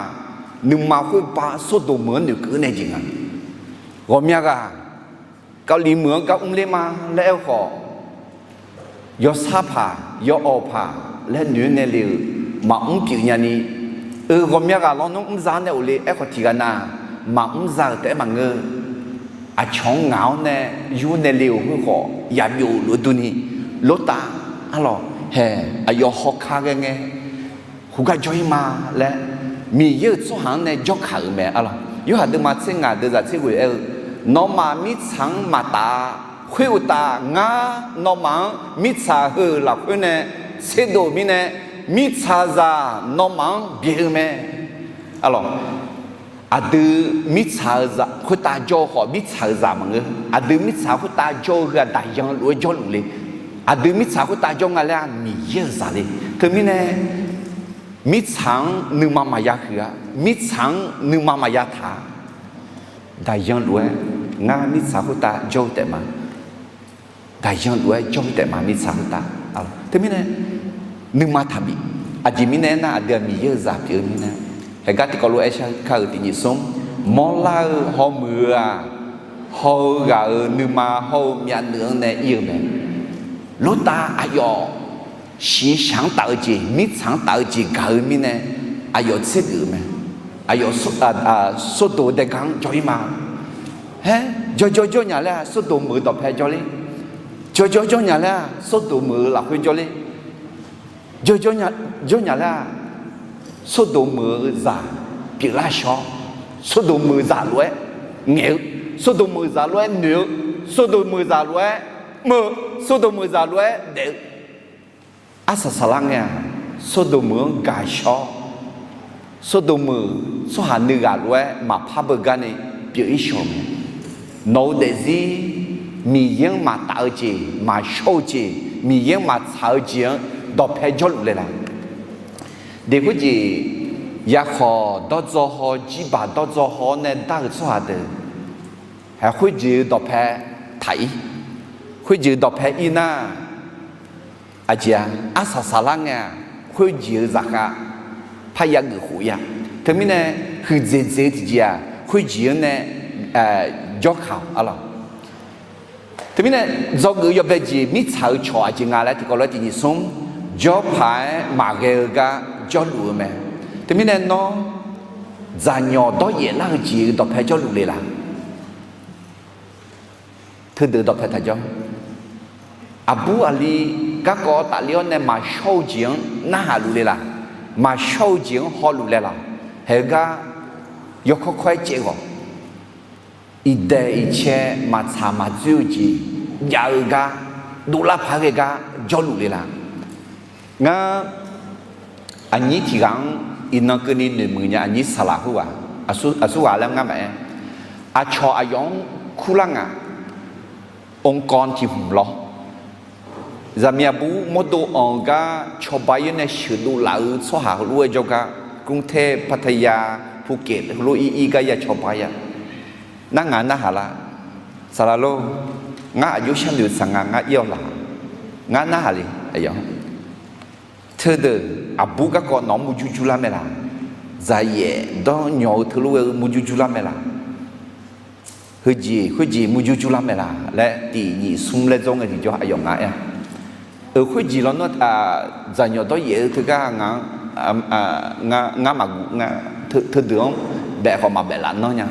Nuima khoerba Sordoq meuq-anr noeqkeuv nae jeq nga. Ghawqmya ghaq, Kali meuq-anr gar mrler ma laer aer-eu khawf, yawsar paq yawawq paq laer noeq-aer nae le-euq maqmr pyeuf nyani, eu ghawqmya ghaq lawnmr mr za-anr nae of le. Aerkhawf tiqghaq nav-aq, maqmr za-euq taef-aer maqngeur. Aqcawq-anr ngaq-awr nae yur nae le-euq khoerkhawf yabyov luf-eu durni, Lortav arlawq haeq aqyawf hawkar ghae ngae, khoergar jawr-ir ma laer, Miqyaer-euq tsawrhaq-anr nae jawrkaq-euq mae arlawq. Yorhaq deuvma tser ngaq deuvzaq tser ghoeq aer-eu, Nawmaf mirtsaq-anr maqtaf-a. Khoeruqtaf, ngar nawmaf-anr mirtsaq heu-euq lafkhoer nae tserdov-euq mirnae, mirtsaqzaq nawmaf-anr byaeq-eu mae. Arlawq, aqdui mirtsaq-eu zaq khoertav jawr-eu khawf, mirtsaq-euq zaq maqngeur. Aqdui mirtsaq khoertav jawr-eu heu-aq, daqyan lof-aer jawrluf le. Aqdui mirtsaq khoertav jawr nga laer-aq, Miqyaer-euq zaq le. Teumirnae, mirtsaq-anr nuima maqya huiq-a. Mirtsaq-anr nuima maqya taq-a. Daqyan lof-aer, ngar mirtsaq khoertav jawr-eu taef ma. Daqyan lof-aer jawr-eu taef ma, mirtsaq khoertav. Teumirnae, nuima taqbif. Aqjeq mirnae aernar, aqdui-aq Miqyaer-euq zaq pyeuf-eu mirnae, haeqgar tiqkawv lof-aer shar kar-euq tiqnyif smr, mawrlar-eu hawmuiq-eu-aq, haw-eu ghaq-euq nuima hawr-eu myavnuiv-anr nae ir-eu mae. Lortav aqyawf shiqshaq-anr taf-eu jeq, mirtsaq-anr taf-eu jeq gaq-eu mirnae, aqyawf tsergeuf-eu mae. Aqyawf Sawrdoq daegar-anr jawr-ir ma. Haer, jawrjawr jawr nya laer-aq, Sawrdoq meuq-eu dawqpae jawrler. Jawrjawr jawr nya laer-aq, Sawrdoq meuq-eu lafkhoer jawrler. Jawrjawr jawr nya laer-aq, Sawrdoq meuq-eu zaq pyeuflar shawr. Sawrdoq meuq zaq lof-aer ngaeq-eu, Sawrdoq meuq zaq lof-aer noeq-eu, Sawrdoq meuq zaq lof-aer mr-eu, Sawrdoq meuq zaq lof-aer daef-eu. Arsaq saqlar ngae-aq, Sawrdoq meuq-anr gaq shawr. Sawrdoq meuq tsawrhaq nuighaq lof-aer maqpar beugar ni pyeuf-ir shawq mae. Nawq-eu daefzir Miqyaer-anr maqtaf-eu jeq, maqshawr-eu jeq, Miqyaer-anr maqtsaq-eu jeq-anr dawqpae jawrluf le la? Deq khoerjeq, yakhawq dawrdzaw haw, jirbaq dawrdzaw haw-awr nae dar-euq tsawrhaq deuq, haeq khoerjeq-eu dawqpae taq-ir. Khoerjeq-eu dawqpae ir nar, aqjeq-a, arsaq saqlar ngae-aq, khoerjeq-eu zaqkhav parya geuf khof-ir-a. Teumirnae, huiqdzaeq dzaeq-eu tiqjeq-aq, khoerjeq-anr nae jawrkaq-awq arlawq. Teumirnae, dzawgeuf yawbae jeq mirtsaq-eu cawq aqjeq nga laer tiqkawv lof-aer tiqnyif smr, jawrpaq-aer maqghae-eu gar jawrluf-eu mae. Teumirnae nawr, dzaqnyawq dawryaef lar-eu jeq-eu dawqpae jawrluf le la? Teudeuq dawqpae taqjawr. Aqbur aqli garkawv tafler-awr nae maqshawr-eu jeq-anr narhaq luf le la? Maqshawr-eu jeq-anr hawluf le la? Haeq-eu gar yawkawr kawr-aer caev ghawq. Iqdaeq iqcae maqtsaq maqdzoer-eu jeq jav-eu gar, dovlar paq-aer ghae gar jawrluf le la? Ngar aqnyir tiq ghaq-anr iqnan keuvni noeqmuiq nya, aqnyir saqlaq khoerghaq, aqsur ghaq laer ngar maqaer. Aqcawq aqyawf-anr kurlar ngaq, องค์กร tiq hmq lawr. Zaqmiq aqbur mawrdo anq-eu gar cawba-ir nae sheuqdov laf-eu tsawrhaq heulof-aer jawrgar, กรุงเทพ Pattaya Phuket heulof-ir ir gar ya cawba-ir-a. Nar ngaq narhaq lar? Saqlaq lor, ngar aqjox sharnoeq saq nga, ngar ir-awr laq? Ngar narhaq le aqyawf. Teudeuq aqbur garkawv nawq-anr murjur jurlar mae laq? Dzaqyaef dawrnyawq-eu teulof ghae-eu murjur jurlar mae laq? Heujeq khoerjeq murjur jurlar mae laq laer tiqnyif smr laer dzawr ngae tiqjawr aqyawf nga aer-a. Euq khoerjeq lawnmr, dzaqnyawq dawryaef-eu teugar ngaq-anr, ngar maqguv nga, teudeuq-anr baef khawf maqbaef laf nanr nya.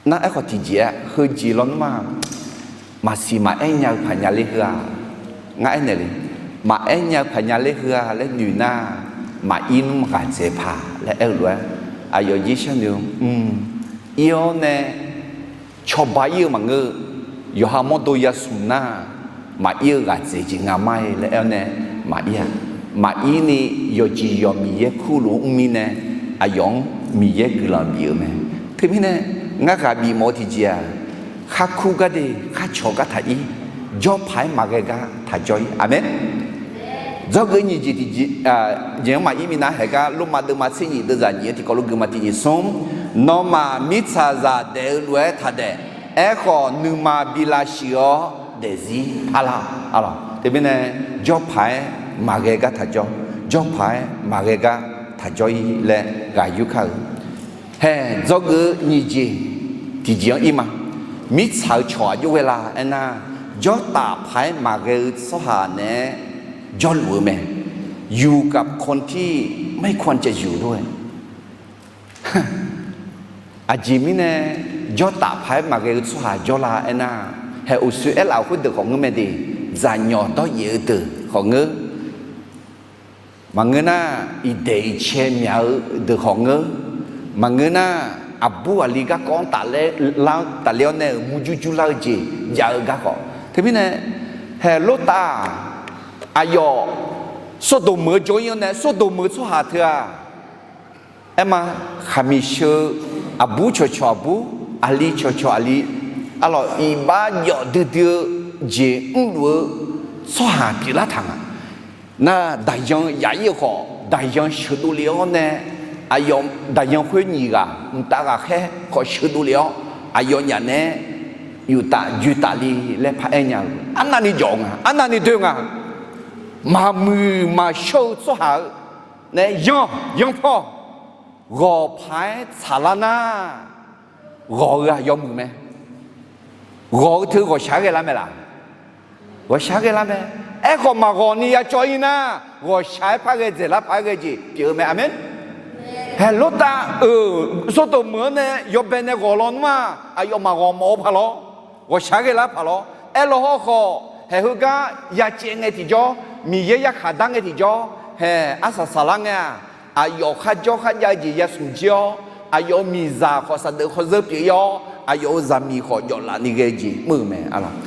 Nar aerkhawf tiqjeq-aer heujeq lawnmr-aq, maqsiq maqaer nya-eu paq nya ler heu-a? Ngar aernaeq le. Maqaer nya-eu paq nya ler heu-a laer noeq nar, maqir nmr ghaq dzaeq paq laer aer-eu lof-aer, aqyawf jir sharnoeq-eu, mq, ir-awr nae cawba ir-eu maqngeur-eu, yawqha mawrdo yasmq nar, maqir-eu ghaq dzaeq jeq nga ma-ir laer aer-awr nae, maqir-a. Maqir ni yawqjeq yawq Miqyaer kurluf-anr mr mirnae, aqyawf-anr Miqyaer guiqlanq bif-eu mae. Teumirnae, ngar ghaq bif mawf-eu tiqjeq-aq, kharkur gar de, kharcawq gar taq ir, jawrpaq-aer maqghae gar taq jawr-ir. Aqmeq. Dzawgeuf nyiq jeq tiqjeq, jeq-anr maqir minav haeq gar, Lormav deuvma tser nyiq deuvzaq nyiq-anr tiqkawv lof geufma tiqnyiq smr, nawmaf mirtsaqzaq daef-eu lof-aer taq daef. Aerkhawf, nuima bi lavshuif-awr daefzir parlar-awq. Teumirnae, jawrpaq-aer maqghae gar taq jawr, jawrpaq-aer maqghae gar taq jawr-ir laer ghaq yur kar-euq. Haeq, dzawgeuf-eu nyiq jeq tiqjeq-anr ir ma. Mirtsaq-eu cawq aqjox ghae la aernar, jawrtaf paq-aer maqghae-eu tsawrhaq naeq-aer jawrluf-eu mae. อยู่กับคนที่ไม่ควรจะอยู่ด้วย Aqjeq mirnae jawrtaf paq-aer maqghae-eu tsawrhaq jawrlar aernar, haeq uqshoe aerlaf-euq khoerdeuq khawf ngeur mae de, zaqnyawq dawryaef-eu deuq khawf ngeur, maqngeur nar, iqdaeq iqcae myaq-eu deuq khawf ngeur, maqngeur nar, aqbur aqli garkawv-anr tafler-anr tafler-awr nae-euq murjur jurlar-eu jeq jav-eu gar khawf. Teumirnae, haeq Lortav-aq, aqyawf Sordoq meuq-eu jawr-ir-awr nae, Sordoq meuq-eu tsawrhaq teu-aq, aerma, khaqmiq sheu-eu aqbur cawqcawq aqbur, aqli cawqcawq aqli, arlawq iqbax jawf duidui-eu jeq mrluf-eu tsawrhaq pyeuflar taq nga. Nar, daqyan yaf-ir-eu khawf, daqyan sheuqdov le-awr nae, aqyawf daqyan khoer nyiq ghaq mqtav ghaqkhaer khawf sheuqdov le-awr, aqyawfnyaf naeq-aer yuf taf joe taf le laer paraer nya-eu arnavni jawf nga, arnavni doe nga. Maqmuiq maqshawr-eu tsawrhaq-eu nae yanr yanr paw ghawq paq-aer tsaqlar nar, ghawq-eu-aq yawmuiq mae. Ghawq-eu teu ghawqshaq-aer ghaelar mae laq? Ghawqshaq-aer ghaelar mae. Aerkhawf maqghawq ni ya cawv-ir nar, ghawqshaq-aer par ghae dzaeqlar paq-aer ghae jeq pyeuf-eu mae. Aqmeq. Haeq Lortav-euq Sordoq meuq-anr nae yawbae nae ghawq lawnmr-aq, aqyawfmaf ghawq mawf-eu paq lawr, ghawqshaq-aer ghaelar paq lawr. Aerlaw hawrkhawf, haeq heugar ya caev ngae tiqjawr, Miqyaer yarkhaq dar ngae tiqjawr, haeq arsaq saqlar ngae-aq, aqyawf kharjawr kharjav-eu jeq ya smq jir-awr, aqyawf-euq miqzaq khawf saqdeuf khawzeur pyeuf-ir-awr, aqyawf-euq zaqmiq khawf jawflaf ni ghae-eu jeq mr-eu mae arlawq.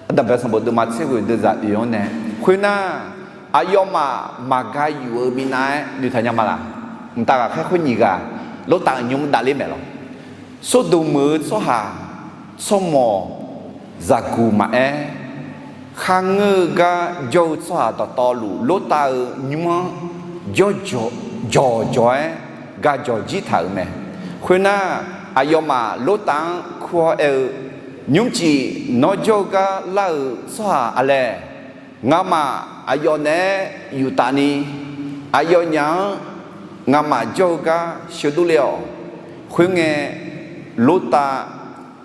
Ardanqbae sanqbof deuvma tser ghoeq deuvzaq oeq-anr nae khoernar, aqyawfmaf maqga yuf-eu minav-aer noeqtaq nya ma laq? Mqtav ghaqkhaer khoer nyiq ghaq Lortav-euq nymr davler maeq lawq. Sordoq meuq-eu tsawrhaq tsawrmawq zaqguq maqaer, kharngeur-eu gar jawr-eu tsawrhaq dawqtawvluf Lortav-euq nymr-anr jawr jawq jawq-aer ga jawq jir taq-euq mae. Khoernar, aqyawfmaf Lortav-anr kur-awr aer-eu, Nymrcif nawr jawr-eu gar lar-euq tsawrhaq aqlaeq? Ngamaf aqyawf naeq-aer yuf taf ni, aqyawfnyaf-anr ngamaf jawr-eu gar sheuqdov le-awq. Khoerngae, Lortav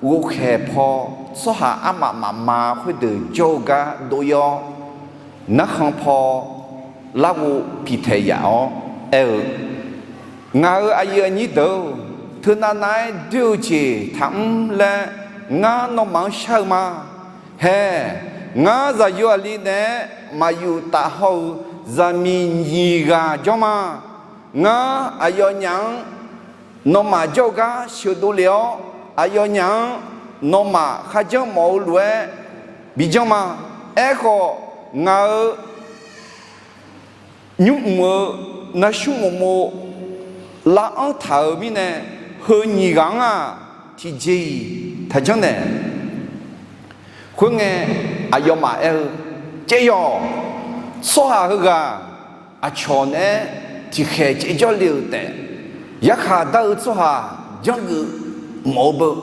ghovkhaeq paw tsawrhaq armaf mafma khoerdeuq jawr-eu gar dov-ir-awr, narkhan paw larghov piqtaeq yaf-awr aer-eu, Ngaq-euq aqyuif aqnyir deuq-or, teunav nav-aer doer-eu jeq taqmr laer ngar nawmaf-anr shar-eu ma. Haeq, ngar zaqyo aqli naeq-aer maqyuf taf haw-eu zaqmiq nyiq ghaq jawr ma. Ngar aqyawfnyaf-anr nawmaf jawr-eu gar sheuqdov lef-awr, aqyawfnyaf-anr nawmaf kharjanr mawf-eu lof-aer bijanr ma. Aerkhawf, ngaq-euq nymrmq-eu navsmr uqmov lavanr taq-euq mirnae, heu nyiq ghaq-anr-aq, tiqjeq-iq taqjanr naeq. Khoerngae, aqyawfmaf aer-eu, Caev yawq. Tsawrhaq heughaq aqcawq naeq-aer tiqkhaeq caevjawr le-euq taef, yarkhaq dar-eu tsawrhaq janrgeuf mawf-eu beu.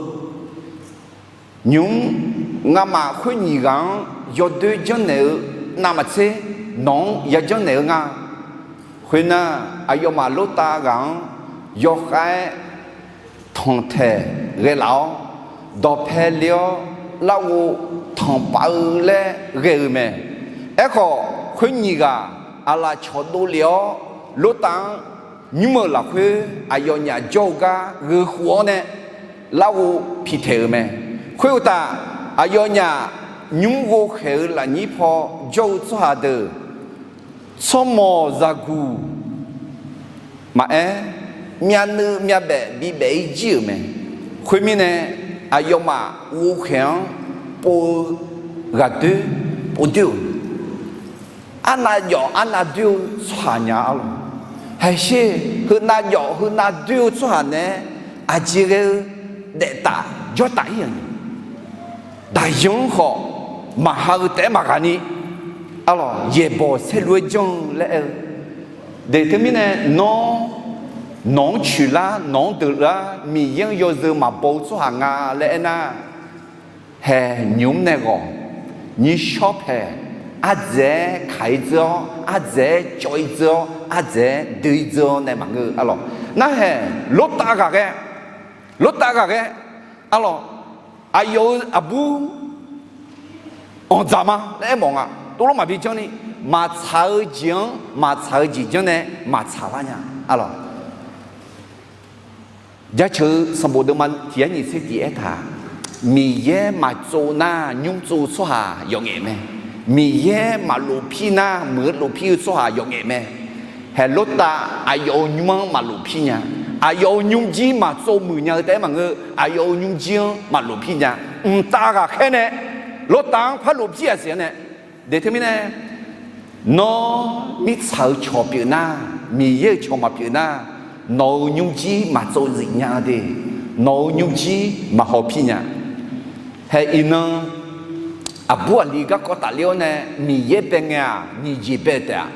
Nymq-mr ngamaf khoer nyiq ghaq-anr yawdoer janrnaeq-eu navmaqtser, nawq-anr yajanr naeq-eu nga. Khoernar, aqyawfmaf Lortav ghaq-anr yawkhav-aer tanqtaeq ghaelaf-awr, dawqpae le-awr larghov tanqpav-eu laer ghae-eu mae. Aerkhawf, khoer nyiq ghaq aqlaf cawqdov lef-awr, Lortav-anr nymr-euq lafkhoer aqyawfnyaf jawr-eu gar gheukhof-awr nae larghov piqtaeq-euq mae. Khoeruqtaf, aqyawfnyaf nymr ghovkhaeq-eu lafnyir paw jawr-eu tsawrhaq deuq, tsawrmawq zaqguq maqaer, myavnuiv myavbaef bibaef-ir jir-euq mae. Khoermirnae, aqyawfmaf ghovkhaeq-anr pov-eu ghaqdoer povdoer-euq, arnav jawf arnav doer-eu tsawrhaq nya arlawq. Haiqsher, heunav jawf heunav doer-eu tsawrhaq naeq-aer aqjeq ghae-eu daeftaf jawrtaf-ir-euq ni, daqyan-anr khawf maqha-eu taef-aer maqghaq ni, arlawq, yaeqbawq saerlu-aer janr-eu laer aer-eu. Deuq teumirnae nawr, nawq-anr coeqlar nawq-anr deuqlar Miqyaer-anr yawzeu maqbaw-eu tsawrhaq nga laer aernar, hae nymq-mr nae ghawq, nyirshawr paeq, ardzaeq-aer kaq-ir dzeur-awr, ardzaeq-aer cawv-ir dzeur-awr, ardzaeq-aer doe-ir dzeur-awr nae maqngeur-eu arlawq. Narhaeq Lortav ghaqghae, Lortav ghaqghae, arlawq, aqyawf-euq aqbur anqdzaq ma laer aermawf nga. Tov lor maqbi janrni, maqtsaq-eu jeq-anr maqtsaq-eu jeq janr nae maqtsaq lar nya. Arlawq, Jaceuq-eu sanqbof deuvma tiq yar nyiq tser tiq aertaq, Miqyaer maqtsov nar nymr tsov-eu tsawrhaq yawqngaef mae. Miqyaer maqlof pir nar muiq-eu lof pir-eu tsawrhaq yawqngaef mae. Haeq Lortav aqyawf-euq nymr-anr maqlof pir nya. Aqyawf-euq nymrjir maqtsov muiq nya-eu taef-aer maqngeur, aqyawf-euq nymrjir-anr maqlof pir nya. Mqtav ghaqkhaer nae Lortav-anr par lof pir-aq siq-anr nae. Daeq teumirnae, nawr mirtsaq-eu cawq pyeuf nar, Miqyaer-euq cawq maqpyeuf nar, nawq-euq nymrjir maqtsov zif nya de, nawq-euq nymrjir maqhaw pir nya. Haeq iqnan, aqbur aqli garkawv tafler-awr nae Miqyaer bae ngae-aq nyiq jeq bae taef-a.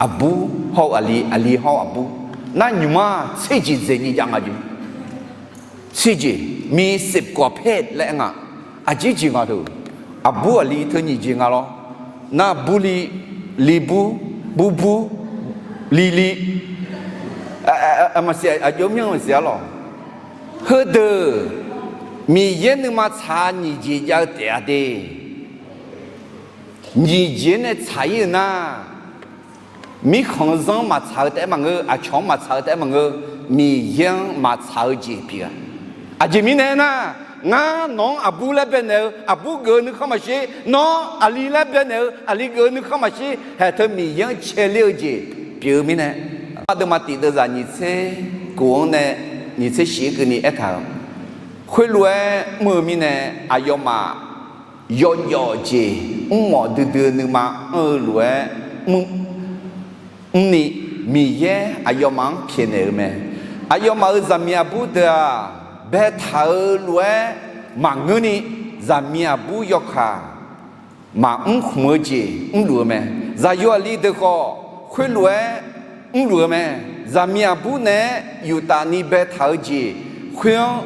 Aqbur hawr-eu aqli, aqli hawr-eu aqbur. Nar nymq-mr-aq tser jeq dzaeq nyiq jav nga jeq. Tser jeq, mi sepkawq paer laer aer nga. Aqjeq jeq nga teu, aqbur aqli teu nyiq jeq nga lawr. Nar bur li, li bur, bur bur, li li. Maqsiq, aqjox myanr maqsiq arlawq. Heudeuq Miqyaer nuima tsaq nyiq jeq jav-eu taef-a de. Nyiq jeq-anr nae tsaq-ir-eu nar, mirkhanq-eu zanr maqtsaq-eu taef-aer maqngeur, aqcawq-anr maqtsaq-eu taef-aer maqngeur, Miqyaer-anr maqtsaq-eu jeq pyeuf-a. Aqjeq mirnae aernar, ngar nawq-anr aqbur laer baenaeq-eu aqbur geuf-eu nuikhanr maqshir, nawr aqli laer baenaeq-eu aqli geuf-eu nuikhanr maqshir, haeq teu Miqyaer-anr caeler-eu jeq pyeuf-eu mirnae, aqdeuvma tiq deuvzaq nyiq tser kof-anr nae nyiq tser shif-aer keuvni aertaq-euq, khoerlof-aer mr-eu mirnae, aqyawfmaf yawjawf jeq mrmawf duidui-eu nuima anr-eu lof-aer mrni, Miqyaer aqyawfmaf-anr pyaeqnaeq-eu mae. Aqyawfmaf-euq zaqmiq aqbur deuq-aq, baetaq-eu lof-aer maqngeurni, zaqmiq aqbur yawkaq maqmr khmq-eu jeq mrluf-eu mae. Zaqyo aqli deuq khawf khoerlof-aer mrluf-eu mae. Zaqmiq aqbur naeq-aer yuftaf ni baetaq-eu jeq khoer-anr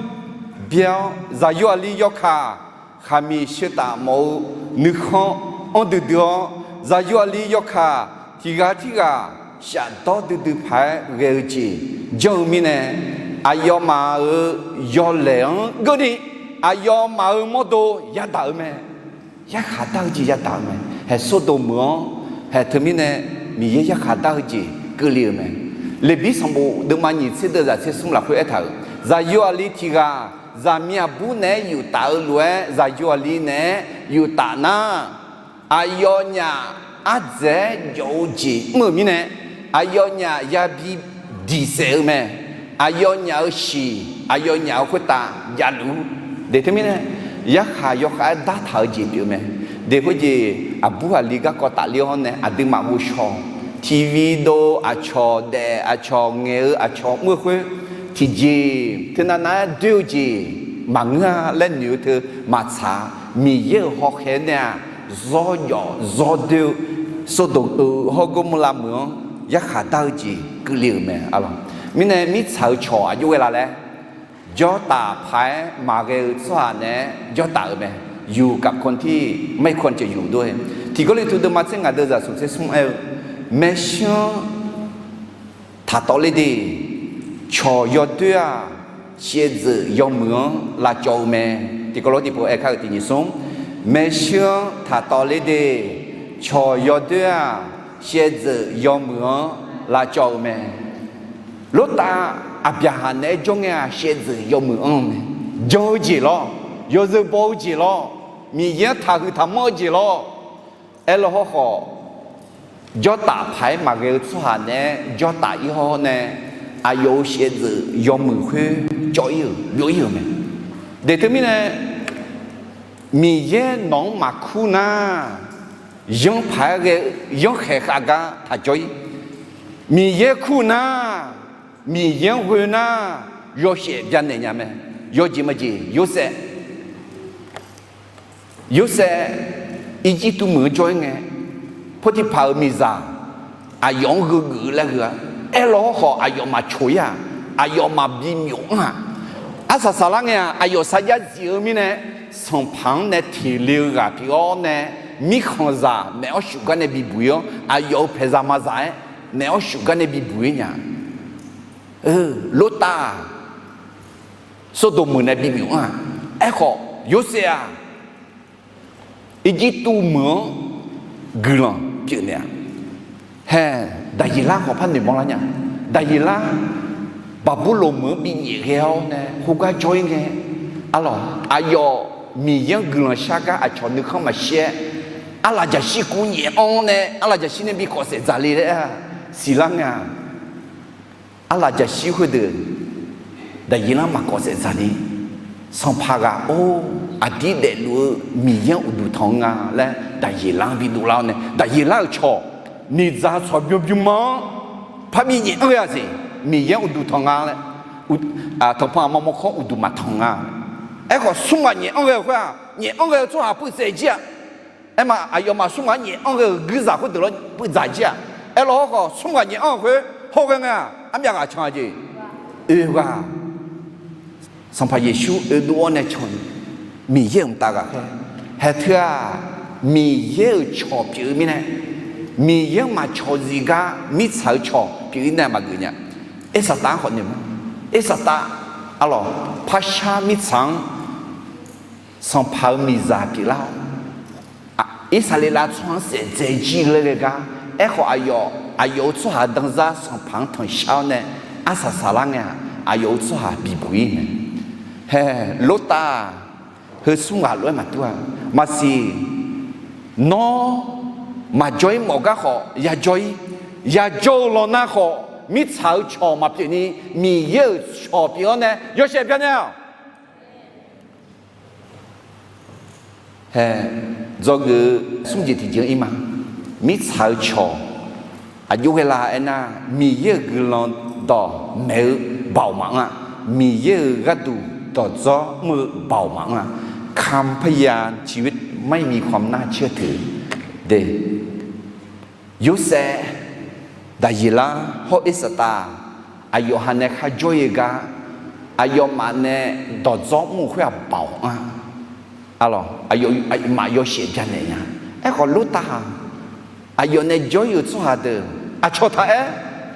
bya-awr, zaqyo aqli yawkaq khaqmiq sheuqtaf mawf-eu nuikhanr anr duidui-awr, zaqyo aqli yawkaq tiq ghaq tirghaq shafdawr duidui paq-aer ghae-eu jeq janr-eu mirnae, aqyawfmaf-euq yawlaeq-anr geurni, aqyawfmaf-euq mawrdo yadaq-eu mae. Yarkhaq dar-eu jeq yadaq-eu mae. Haeq Sordoq meuq-anr, haeq teumirnae Miqyaer yarkhaq dar-eu jeq keuvle-euq mae. Leqbir sanqbof deuvma nyiq tser deuvzaq tser smr lafkhoer aertaq-euq, zaqyo aqli tiq ghaq zaqmiq aqbur naeq-aer yuftaf-eu lof-aer zaqyo aqli naeq-aer yuftaf nar, aqyawfnyaf ardzaeq-aer jawf-eu jeq mr-euq mirnae, aqyawfnyaf yabi diqsaef-eu mae. Aqyawfnyaf-euq shiq aqyawfnyaf-euq khoertav javluf-ur. Daeq teumirnae, yarkhaq yawkhav-aer dartaq-eu jeq pyeuf-eu mae. Daeq khoerjeq aqbur aqli garkawv tafler-awr nae aqduimaf ghovshaw, tiqvi dov aqcawq daef aqcawq ngaeq-eu aqcawq mr-eu khoer, tiqjeq teunav nav-aer doer-eu jeq maqngeur-a laer noeq-eu teu maqtsaq-a. Miqyaer-euq hawkhaeq nae-aq, zawr jawf zawr doer-eu Sordoq-euq hawr Gormorlav meuq-anr yarkhaq dar-eu jeq keuvle-euq mae. Mirnae mirtsaq-eu cawq aqjox ghae la laer, jawrtaf paq-aer maqghae-eu tsawrhaq naeq-aer jawrtaf-euq mae. Yuf gaf kan tir maer kan ceuq yuf dov-e. Tiq Gawrliqtu deuvma tser ngaq deuvzaq smq tser smr aer-eu, maershuir-anr taqtawvler de. Cawq yawdoer-aq, shaevdzeuf yawmuiq-anr lavcawv-eu mae. Tiq Gawrliqtu tiqpov aer kar-euq tiq nyiq smr, maershuir-anr taqtawvler de. Cawq yawdoer-aq, shaevdzeuf yawmuiq-anr lavcawv-eu mae. Lortav Aqbyaqhaq naeq-aer jawr ngae-aq, shaevdzeuf yawmuiq anr-eu mae. Jan-eu jeq lawr, yawzeu baw-eu jeq lawr, Miqyaer-anr taqhuiq taqmanr-eu jeq lawr. Aerlaw hawrkhawf, jawrtaf paq-aer maqghae-eu tsawrhaq naeq-aer jawrtaf-ir hawr nae, aqyawf-euq shaevdzeuf yawmuiq khoer cawv-ir-euq byov-ir-euq mae. Daeq teumirnae, Miqyaer nawq-anr maqkur nar, yanr paq-aer ghae-eu yanrkhaeq khav gar taq jawr-ir. Miqyaer kur nar, Miqyaer-anr ghoe nar, yawshaef byanaeq nya mae. Yawjeq majeq, Yorsaev Yorsaev Irjirtuv meuq-anr jawr-ir ngae, Pawrtiqpaq-euq miqzaq aqyawf-anr gheugeuf-eu laer gheu-a. Aerlaw hawrkhawf aqyawf maqcoq-ir-aq, aqyawf maqbi myawf anr-aq, arsaq saqlar ngae-aq, aqyawf sarjax zif-eu mirnae, sanqpaq-anr nae teqle-eu ghaq pyeuf-awr nae, mirkhanqzaq maeq-awr shuf gar nae bibuq-ir-awr, aqyawf-euq paeqzaq mazaq-aer maeq-awr shuf gar nae bibuq-ir nya. Lortav-aq, Sordoq meuq nae bimyawf anr-aq, aerkhawf Yorsaev-aq, Irjirtuv meuq-anr guiqlanq pyeuf naeq-a. Hae, Daqyeqlar khawf par noeqmawr lar nya. Daqyeqlar Baqburloq meuq-anr bi nyaef ghae-awr nae khoergar jawr-ir ngae, arlawq, aqyawf Miqyaer-anr guiqlanq shar gar aqcawq nuikhanr maqshir-aer, arlaf jaqshir kuv nyaef-anr nae arlaf jaqshir nae bi kawf saef dzaq le laer siqlar ngae-aq, arlaf jaqshir khoerdeuq Daqyeqlar maqkawf saef dzaq ni, sanqpaq ghaq or, aqdir daefluf-eu Miqyaer-anr uqduq tanq-eu nga laer Daqyeqlar-anr bi dovlar-awr nae, Daqyeqlar-euq cawq, miqdzaq tsawq bymr bymr ma-anr parbi nyaef-anr ghae-a siq, Miqyaer-anr uqduq tanq nga laer, tanqpanq aqma mawrkawr uqduq maqtanq nga. Aerkhawf, smr ghaq nyaef-anr ghae-euq khoer-aq, nyaef-anr ghae-eu tsawrhaq peuv saef jir-a. Aerma, aqyawfmaf smr ghaq nyaef-anr ghae-euq guirzaq khoerdeuq lawr peuv dzaq jir-a. Aerlawr, aerkhawf, smr ghaq nyaef-anr-eu khoer hawr ghae ngae-aq, armyav ghaq can-a jeq. Oe ghaq, Sanqpaq Yeqsur oedov-awr nae cawq-eu Miqyaer-euq mqtav ghaqkhaer. Haeq teu-aq, Miqyaer-euq cawq pyeuf-eu mirnae, Miqyaer-anr maqcawq zif gar mirtsaq-eu cawq pyeuf-ir nae maqgeuf nya. Irsaqtav-anr khawf noeq ma. Irsaqtav, arlawq, parshar mirtsaq-anr sanqpaq-euq miqzaq pyeuflar-awr, Irsaqleqlav tsawrhaq-anr saef dzae jir laer ghae gar. Aerkhawf, aqyawf, aqyawf-euq tsawrhaq danzar sanqpaq-anr tanqshar-awr nae, arsaq saqlar ngae-aq, aqyawf-euq tsawrhaq bibuq-ir mae. Hae, Lortav-aq, heu smr ghaq lof-aer maqdur-a. Maqsiq, nawr maqjawr-ir mawf gar khawf yajawr-ir. Yajawr-eu lawnar khawf, mirtsaq-euq cawq maqpyeuf ni, Miqyaer-euq cawq pyeuf-awr nae yawshaef bya nae-awq. Hae, dzawgeuf-eu smr jeq tiqjeq-anr ir ma. Mirtsaq-euq cawq aqjox ghae la aernar, Miqyaer-euq guiqlanq dawqmaeq-eu baoq maqanr-a. Miqyaer-euq gharduq dawqdzawr mr-eu baoq maqanr-a. คำพยานชีวิตไม่มีความน่าเชื่อถือ de. Yorsaev, Daqyeqlar hawr Irsaqtav, aqyawf ha nae kharjawr-ir gar, aqyawfmaf nae dawqdzawr mr-eu khoer-aq baoq anr-a. Arlawq, aqyawfmaf yawshaef bya naeq nya. Aerkhawf, Lortav-aq, aqyawf nae jawr-ir-euq tsawrhaq deuq aqcawq taq-aer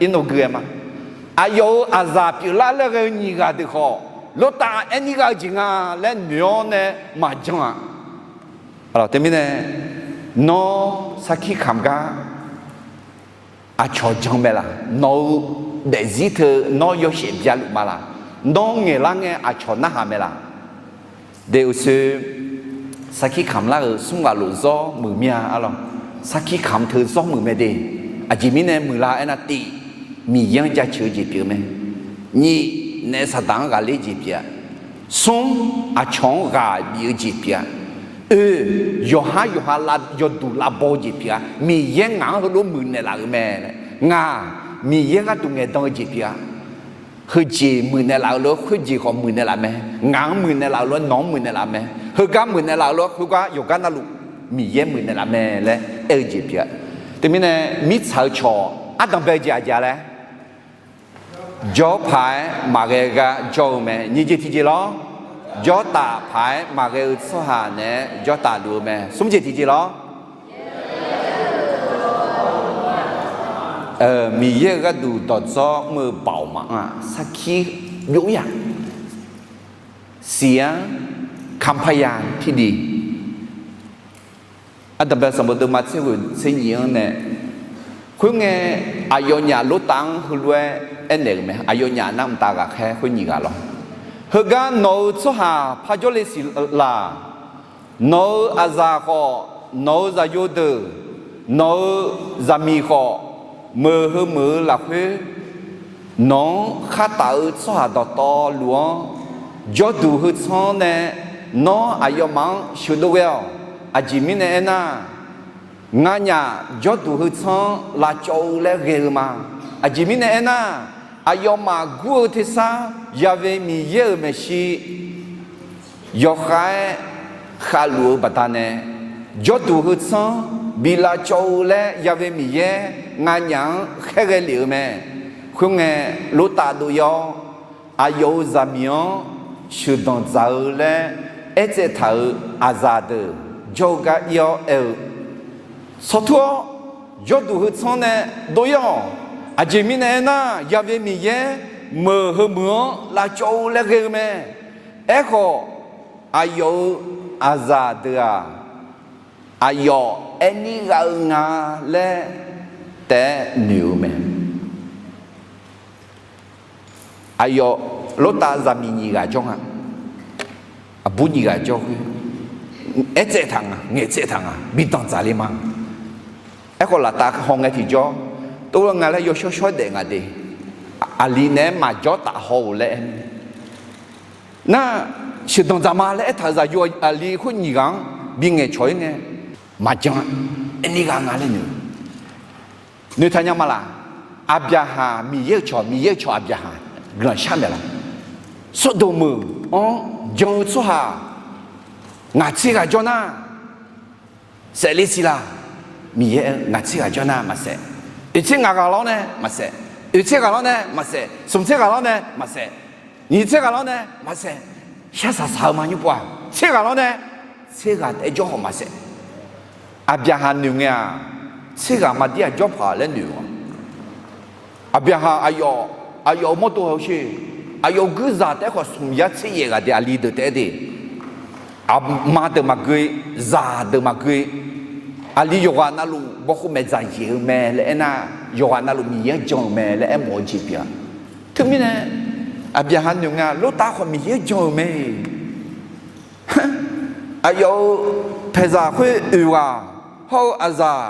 irnov gui-aer ma. Aqyawf-euq aqzaq pyeuflar laer ghae-eu nyiq ghaq deuq khawf, Lortav aerni gha-eu jeq nga laer noeq-awr nae maqjan-aq. Teumirnae, nawr sarkir kamq gar aqcawq jan mae laq? Nawq-eu daefzir teu nawr yawshaef bya luf ma laq? Nawr ngaeqlar ngae aqcawq narhaq mae laq? De uqshoe, sarkir kamq lar-euq smr ghaq lof zawr muiq mir-a arlawq. Sarkir kamq teu zawr muiq mae de. Aqjeq mirnae muiqlar aernar, tiq, Miqyaer-anr jaceuq-eu jeq pyeuf-eu mae. Nyiq, naef Saqdaq-anr ghaqler jeq pyeuf-a. Smr, aqcawq-anr ghaq bif-eu jeq pyeuf-a. Oe, yawqhar yawqha yawduq lavbaw-eu jeq pyeuf-a. Miqyaer ngaq-anr heulof muiqnaeq laf-euq mae. Ngaq, Miqyaer gharduq ngaeqdan-eu jeq pyeuf-a. Heujeq muiqnaeq laf-euq lof-aer khoerjeq khawf muiqnaeq laf mae. Ngaq-anr muiqnaeq laf-euq lof-aer nawq-anr muiqnaeq laf mae. Heugar muiqnaeq laf-euq lof-aer khoergar yawqgar navluf Miqyaer muiqnaeq laf mae laer aer-eu jeq pyeuf-a. Teumirnae mirtsaq-eu cawq ardanqbae-eu jeq aqjeq-a laer, jawr paq-aer maqghae gar jawr-eu mae. Nyiq jeq tiqjeq lawr, jawrtaf paq-aer maqghae-eu tsawrhaq naeq-aer jawrtaf luf-eu mae. Smr jeq tiqjeq lawr, Miqyaer-euq gharduq dawqdzawr mr-eu baoq maqanr-a. Sarkir byov-ir-aq, siq-anr kamq paqyaq tiqdui. Ardanqbae sanqbof deuvma tser ghoeq tser nyiq-anr nae, khoerngae, aqyawfnyaf Lortav-anr heulof-aer aernaeq-euq mae. Aqyawfnyaf nar mqtav ghaqkhaer khoer nyiq ghaq lawr. Heugar nawq-euq tsawrhaq parjawr le siq laq? Nawq-euq aqzaq khawf, nawq-euq zaqyo deuq, nawq-euq zaqmiq khawf, meuq heu meuq-eu lafkhoer nawq-anr khartaf-eu tsawrhaq dawqtawvluf-anr jawrduq heu tsanr nae nawr aqyawfmaf-anr sheuqdov ghae-awq. Aqjeq mirnae aernar, nganyaf jawrduq heu tsanr lavcawv-eu laer ghae-eu ma. Aqjeq mirnae aernar, aqyawfmaf gur-eu tersar Yaqve Miqyaer-euq maeqshi yawkhav-aer khavluf-eu baqdanae, jawrduq heu tsanr bi lavcawv-eu laer Yaqve Miqyaer nganyaf-anr khaerghae lef-eu mae. Khoerngae, Lortav dov-ir-awr, aqyawf-euq zaqmiq-anr sheuqdanq dzaq-eu laer aertsaev taq-euq aqzaq deuq jawr-eu gar ir-awr aer-eu, Sawrtur-awr, jawrduq heu tsanr nae dov-ir-awq. Aqjeq mirnae aernar, Yaqve Miqyaer meuq heu meuq-anr lavcawv-eu laer ghae-eu mae. Aerkhawf, aqyawf-euq aqzaq deuq-aq, Aqyawf aer nir gha-eu nga laer taef-aer noeq-eu mae. Aqyawf Lortav zaqmiq nyiq ghaq jawr nga. Aqbur nyiq ghaq jawr khoer, aertsaev taq nga, ngaeqtsaev taq nga, bi danqdzaq le ma. Aerkhawf laftav haw ngae tiqjawr, tov-aer nga laer yawshawr shawr daef nga de. Aqli naeq-aer maqjawr taf haw-euq laer aer nar, sheuqdanq dzaq ma laer aertaq-euq zaqyo aqli khoer nyiq ghaq-anr bi ngaeqcawq-ir ngae, maqjan, aer nir gha nga laer noeq. Noeqtaq nya ma laq? Aqbyaqhaq Miqyaer-euq cawq, Miqyaer-euq cawq Aqbyaqhaq guiqlanq shar maeq laq? Sawrdoq meuq-anr jan-eu tsawrhaq ngaq tser ghaq jawr nar, saef le siq laq? Miqyaer aer-eu, ngaq tser ghaq jawr nar maqsaef. Oeq tser ngaq ghaq lawr nae maqsaef. Oeq tser ghaq lawr nae maqsaef. Smq tser ghaq lawr nae maqsaef. Nyiq tser ghaq lawr nae maqsaef. Shar saq saq-eu ma nymr pov-aq, tser ghaq lawr nae tser ghaq taef-aer jawr khawf maqsaef. Aqbyaqhaq noeq ngae-aq, tser ghaq maqdir-aq jawr paq laer noeq-a. Aqbyaqhaq aqyawf, aqyawf-euq mawrdo hawsher, aqyawf-euq guirzaq taef-aer khawf smq yar tser yaef ghaq de, aqli deuq taef-aer de. Aqma deuq maqgeu, zaq deuq maqgeu. Aqli yawqghaq navluf bawkhov maeqdzaq yaeq-eu mae laer aernar, yawqghaq navluf Miqyaer-anr jan-euq mae laer aermawf-eu jeq pyeuf-a. Teumirnae Aqbyaqhaq noeq ngae-aq, Lortav khawf Miqyaer-anr jan-euq mae. Aqyawf-euq paeqzaq khoer oeq ghaq hawr-eu aqzaq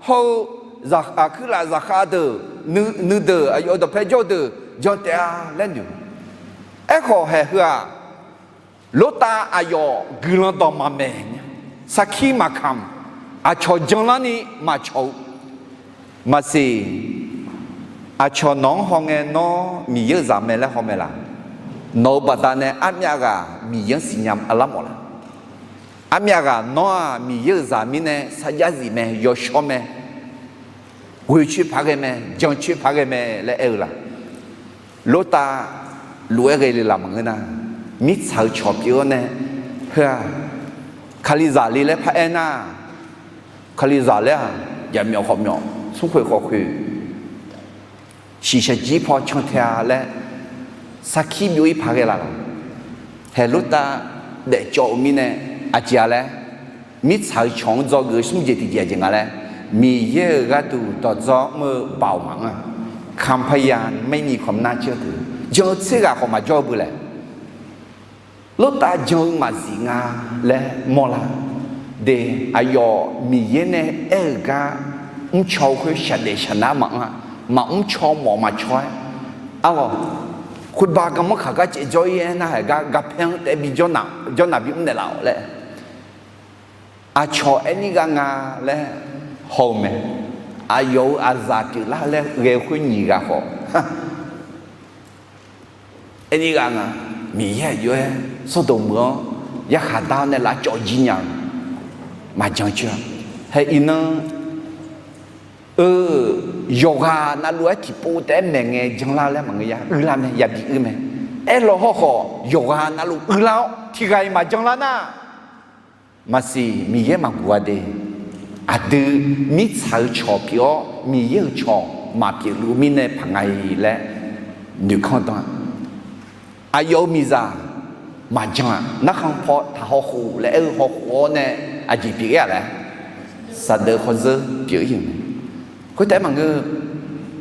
hawr-eu zaq, aqkuir laf zaqkhav deuq, nuideuq, aqyawf-euq dawqpae jawr-eu deuq jan taef-a laer noeq. Aerkhawf haeq heu-aq, Lortav aqyawf guiqlanq dawq maqmaeq nya, sarkir maqkamq, aqcawq janlarni maqcawq-eu maqsiq. Aqcawq nawq-anr hawngae nawr Miqyaer-euq zaq mae laer haw mae laq? Nawq-euq baqdanae armyav ghaq Miqyaer-anr siqnya arlar mawf laq? Armyav ghaq nawr-aq Miqyaer-euq zaq mirnae sarjax zif mae, yawshawr mae, ghoeqcoer paq ghae mae, jancoer paq ghae mae laer aer-eu laq? Lortav lof-aer ghae le laf maqngeur nar, mirtsaq-eu cawq pyeuf-awr nae, heu-aq, Kalizaq le laer paraer nar, Kalizaq laer-aq, jaqmyawf khawf myawf, smrkhoeq khawf khoeq, shiqshaq jir paw cantae-a laer sarkir byov-ir paq ghae laf laq? Haeq Lortav daefcawv-eu mirnae aqjeq-a laer, mirtsaq-eu cawq-anr dzawgeuf-eu smr jeq tiqjeq aqjeq nga laer, Miqyaer-euq gharduq dawqdzawr mr-eu baoq maqanr-a, คำพยานไม่มีความน่าเชื่อถือ jan-eu tser ghaq khawf maqjawr-eu beu laer, Lortav jan-eu maqzif nga laer mawrlar de. Aqyawf Miqyaer nae aer-euq gar mrcaw-eu khoer shaqdaef shaqnar maqanr-a, maqmr caw mawf maqcaw-aer, arlawq, khoerba garmanr kaq gar caev jawr-ir aer nar, haeq gar garpaer-anr taef-aer bi jawrnaq, jawrnaq bimr naeqlaf-awq laer, aqcawq aer nir gha nga laer haw-eu mae. Aqyawf-euq aqzaq pyeuflar laer ghae-eu khoer nyiq ghaq khawf, aer nir gha nga. Miqyaer aqjox-aer Sawrdoq meuq-anr yarkhaq dar-awr nae lavcawv jir nya-eu maqjan coer-a. Hae iqnan-eu yawqghaq navluf-aer tiqpov taef-aer maeqngae janlar laer maqngeur ya, uilar mae, yabi uir mae. Aerlawq hawrkhawf yawqghaq navluf uilar-awr tiqghaq-iq maqjanlar nar, maqsiq Miqyaer maqguq-a de. Aqdui mirtsaq-eu cawq pyeuf-awr Miqyaer-euq cawq maqpyeuf luf-eu mirnae paq nga-iq laer noeqkanr dan-a. Aqyawf-euq miqzaq maqjan-aq, narkhan paw taq hawkhof laer aer-eu hawkhof-awr nae aqjeq pyeuf-ir-aq laer, saqdeuq khawf zeur pyeuf-ir-euq mae. Khoertaef-aer maqngeur,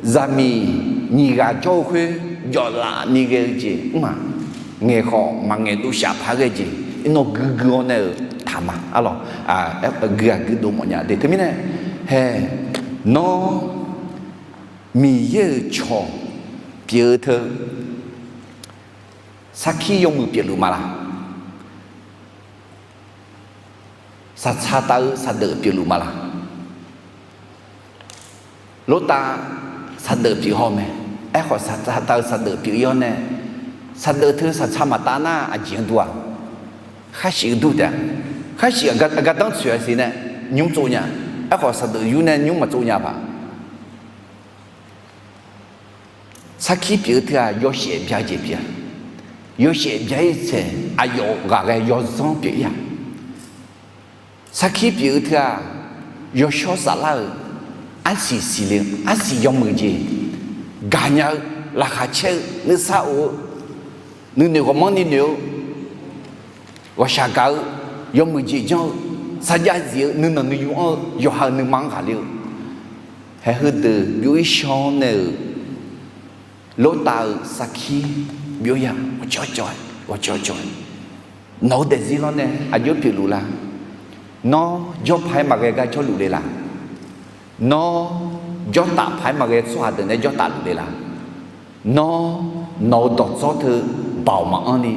zaqmiq nyiq ghaq jawr-eu khoer jawflaf ni ghae-eu jeq mr-aq, ngaeq khawf maqngaeq dov shaf paq ghae jeq, iqnan guigui-awr nae-euq taq ma. Arlawq, gui-aq guidov mawfnya de. Teumirnae hae, nawr Miqyaer-euq cawq pyeuf-eu teu sarkir yawmuiq pyeufluf ma laq? Saqtsaq tav-eu saqdeuq pyeufluf ma laq? Lortav saqdeuq pyeuf haw mae. Aerkhawf saqtsaq tav-eu saqdeuq pyeuf-ir-awr nae, saqdeuq teu saqtsaq maqtav nar aqjeq-anr dur-aq, khar shif-eu dur taef-a. Khar shif-aq, gardanr tsoeq-a siq nae nymr tsov nya. Aerkhawf saqdeuq yur nae nymr maqtsov nya paq. Sarkir pyeuf-eu teu-aq, yawshaef bya-eu jeq pyeuf-a. Yawshaef bya-ir tsaeq aqyawf ghaq ghae yawzanr pyeuf-ir-aq. Sarkir pyeuf-eu teu-aq, yawshawr saflar-euq, arsiq siqle-eu, arsiq yawmuiq jeq, gaqnya-eu, laqkhaq caer-eu, nuisar of-eu, nuinoeq ghawqmanrni noeq-eu, ghawqshaq gaq-eu, yawmuiq jeq janr-eu, sarjax zif-eu nuinanq nuiyu anr-eu yawqha-euq nuima-anr ghaqler-eu, haeq heudeuq byov-ir shaw nae-euq Lortav-euq sarkir byov ya, ghawqcawq cawq-aer, ghawqcawq cawq-aer, nawq-eu daefzir lawr nae aqjox pyeufluf la? Nawr jawrpaq-aer maqghae gar jawrluf le la? Nawr jawrtaf paq-aer maqghae tsawrhaq deuq nae jawrtaf luf le la? Nawr, nawq-eu dawqdzawr teu baoq maqanr ni,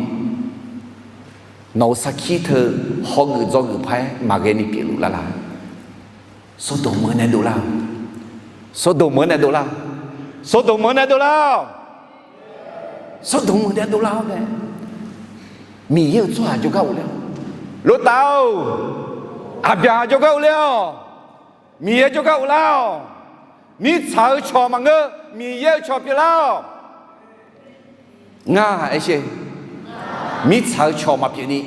nawq-eu sarkir teu hawgeuf dzawgeuf paq-aer maqghae ni pyeufluf lar la? Sawrdoq meuq-eu nae dovlar-awq. Sawrdoq meuq-eu nae dovlar-awq. Sawrdoq meuq-eu nae dovlar-awq. Sawrdoq meuq-eu nae dovlar-awr nae, Miqyaer-euq tsawrhaq jawrgar ghofler-awq. Lortav-or, Aqbyaqhaq jawrgar ghofler-awq. Miqyaer jawrgar ghoflar-awq. Mirtsaq-eu cawq maqngeur, Miqyaer-euq cawq pyeuflar-awq. Ngar aer sher, mirtsaq-eu cawq maqpyeuf ni,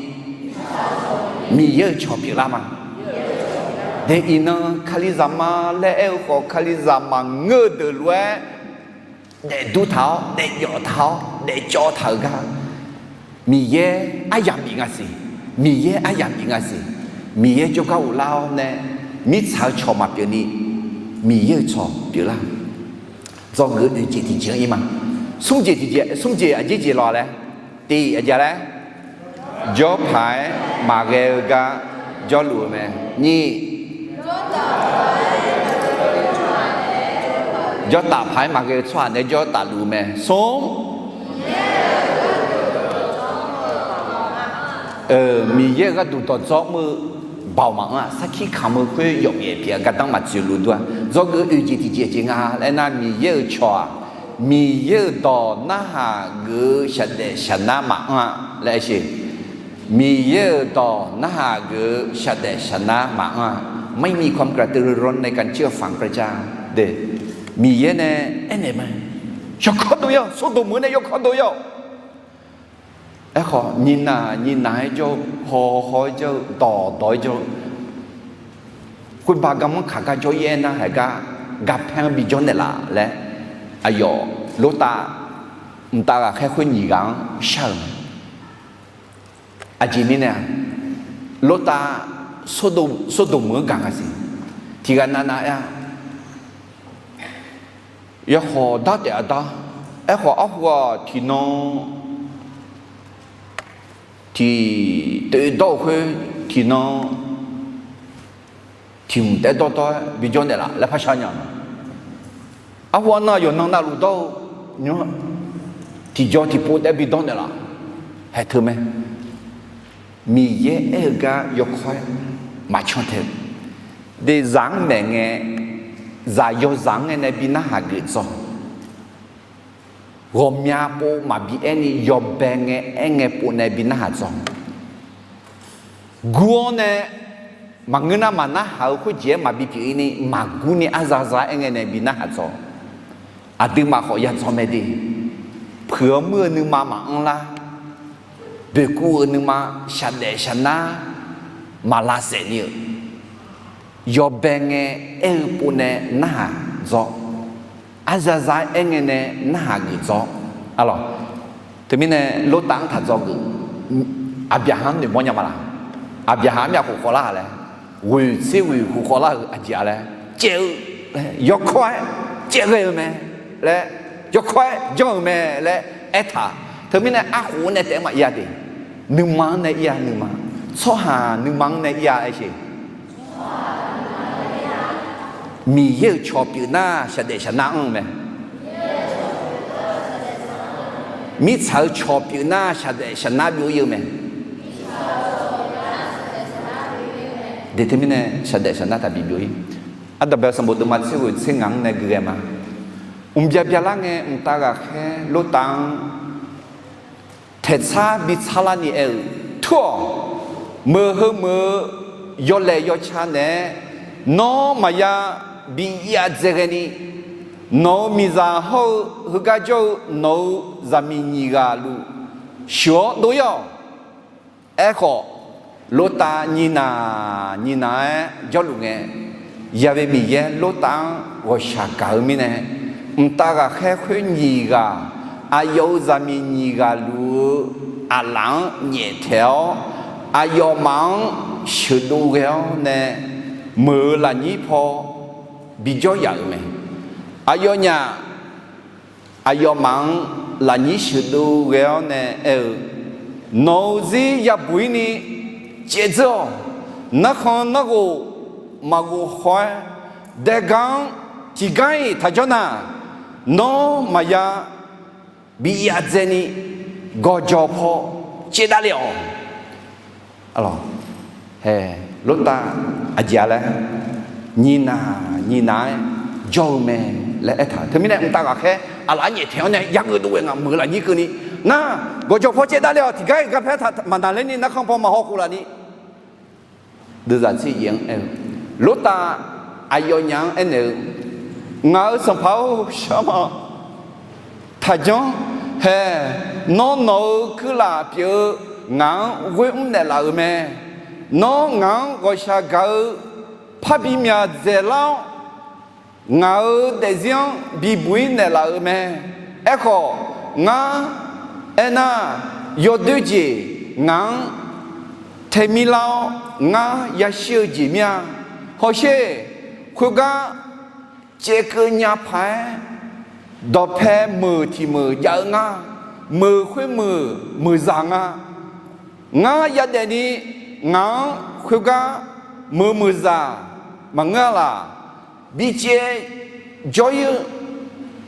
Miqyaer-euq cawq pyeuflar ma. Dae iqnan kalizaq ma laer aer-eu khawf, kalizaq maqngeur-eu deuq lof-aer daefdur taq-awr, daefjawf taq-awr, daefcawv taq-euq gar, Miqyaer aryamq bif nga siq. Miqyaer aryamq bif nga siq. Miqyaer jawrgar ghoflar-awr nae, mirtsaq-eu cawq maqpyeuf ni, Miqyaer-euq cawq pyeuflar. Dzawgeuf oeq jeq tiqjeq-anr ir ma. Smr jeq tiqjeq, smr jeq aqjeq jeq lawq laer, tiq aqjeq laer, jawrpaq-aer maqghae-eu gar jawrluf-eu mae. Nyiq, jawrtaf paq-aer maqghae-eu tsawrhaq nae jawrtaf luf-eu mae. Smr, Miqyaer-euq gharduq dawqdzawr mr-eu baoq maqanr-aq, sarkir kamq-eu khoer yawf ngaef pyeuf-a, gardanr maqtsoeq luf dur-a. Dzawgeuf oeq jeq tiqjeq jeq nga laer nar, Miqyaer-euq cawq-aq, Miqyaer-euq dawq narhaq geuf-eu shaqdaef shaqnar maqanr-a laer aer sher. Miqyaer-euq dawq narhaq geuf-eu shaqdaef shaqnar maqanr-a. ไม่มีความกระตือรือร้นในการเชื่อฟังพระเจ้า de. Miqyaer nae aernaeq ma. Yawkawr dov-ir-awq, Sawrdoq meuq-eu nae yawkawr dov-ir-awq. Aerkhawf, nyiqnaq nyiqnaq-aer jawr-eu, haw haw-aer jawr-eu, dawq dawq-aer jawr-eu, khoerba garmanr kaq gar jawr-ir aernar, haeq gar garpaer-anr bijawr naeqlaf laer, aqyawf Lortav mqtav ghaqkhaer khoer nyiq ghaq-anr shar-euq mae. Aqjeq mirnae-aq, Lortav Sawrdoq meuq-anr gaq nga siq. Tiqghaq navnav aer-a, yawkhawf dar taef-a dar. Aerkhawf, arhu-aq, tiqnan tiq toeq dawr-euq khoer, tiqnan tiq hmq taef dawrdawr-aer bijawr naeqlaf laer par shar nya-a. Arhu-anr nar yawqnan navluf dawr-eu nymr, tiqjaw tiqpov taef-aer bidawr naeqlaf. Haeq teu mae. Miqyaer aer-eu gar yawkawr-aer maqcan tae-eu. Deuq zaq-anr maeq ngae, zaq yawzaq-anr ngae nae bi narhaq geuf dzaw. Ghawqmya pov maqbi aer ni yawbae ngae aer ngae pov nae bi narhaq dzaw. Gur-awr nae maqngeur nar maqnarhaq-eu khoerjeq-aer maqbi pyeuf-ir ni maqgur ni arzaza aer ngae nae bi narhaq dzaw. Aqduimaf khawf ya dzaw mae de. Puiq-awr muir-eu nuima maqanr lar. Boeqkuv-eu nuima, shaqdaef shaqnar maqlavsaef ni-euq, yawbae ngae aer-eu pov nae narhaq dzaw. Arzaza aer ngae nae narhaq geuf dzaw. Arlawq, teumirnae Lortav-anr taq dzaw geuf. Aqbyaqhaq-anr noeqmawr nya ma laq? Aqbyaqhaq-anr myavkhof khawvlar-a laer, ghoeq tser ghoeq khof khawvlar-euq aqjeq-a laer, caev-eu, yawkawr-aer caev ghae-eu mae laer, yawkawr-aer janr-euq mae laer aertaq. Teumirnae arkhof-anr nae taef-aer maqir-a de. Nuima-anr nae ir-a, nuima. Tsawrhaq nuima-anr nae ir-a aer sher. Miqyaer-euq cawq pyeuf nar shaqdaef shaqnar anr-eu mae. Mirtsaq-euq cawq pyeuf nar shaqdaef shaqnar byov-ir-eu mae. De teumirnae shaqdaef shaqnar taqbi byov-ir. Ardanqbae sanqbof deuvma tser ghoeq tser ngaq-anr nae gui ghae ma. Mqbyav byalar ngae mqtav ghaqkhaer Lortav-anr taeqtsar bi tsarlar ni aer-eu, Tur-awq. Meuq heu meuq-eu yawlaeq yawca naeq-aer nawr maqya bi ir-a dzae ghae ni, nawq-euq miqzaq hawr-eu heugar jawr-eu nawq-euq zaqmiq nyiq ghaq luf sheuq-awr dov-ir-awq. Aerkhawf, Lortav nyiq naq nyiq naq-aer jawrluf ngae, Yaqbe Miqyaer Lortav-anr ghawqshaq gaq-eu mirnae, mqtav ghaqkhaer khoer nyiq ghaq, aqyawf-euq zaqmiq nyiq ghaq luf-eu aqlaf-anr nyaeftaeq-awr, aqyawfmaf-anr sheuqdov ghae-awr nae meuq-euq lafnyir paw bijawr yaf-euq mae. Aqyawfnyaf aqyawfmaf-anr lafnyir sheuqdov ghae-awr nae aer-eu, Nawq-euq zir yabuq-ir ni caevdzeur-awq. Narkhan narghof maqghof haw-aer, daega-anr tiqgar-iq taqjanr nar, nawr maqya bif yaf dzaeni gawqjawq paw caevdav le-awq. Hae, Lortav aqjeq-a laer, nyiqnaq nyiqnaq-aer jawr-eu mae laer aertaq-euq. Teumirnae mqtav ghaqkhaer aqlaf-anr nyaeftaeq-awr nae yageuq dov ghae ngaq meuq lafnyir keuvni, nar, gawqjawq paw caevdav le-awq, tiqgar-iq garpaer maqnaqler ni narkhan paw maqhaw khof laf ni. Deuvzaq tser yaef-anr aer-eu, Lortav aqyawfnyaf-anr aernaeq-eu, Ngaq-euq sanqpaq-or, shar ma. Taqjanr. Hae, nawr nawq-euq kuirlaf pyeuf-eu ngaq-anr ghoermr naeqlaf-euq mae. Nawr ngaq-anr ghawqshaq gaq-eu parbi myaq dzaeqlar-awr, ngaq-euq daefzir-anr bibuq-ir naeqlaf-euq mae. Aerkhawf, ngar aernar, yawdoer jeq ngaq-anr taemir lar-awr, ngar yashir-eu jeq mir-a. Hawsher, khoergar caevkeuv nya paq-aer, dawqpae meuq tiq meuq jav-eu nga. Meuq khoermeuq meuqzaq nga. Ngar yadaef ni ngaq-anr khoergar meuq meuqzaq maqngeur-a laq. Bicaev jawr-ir-eu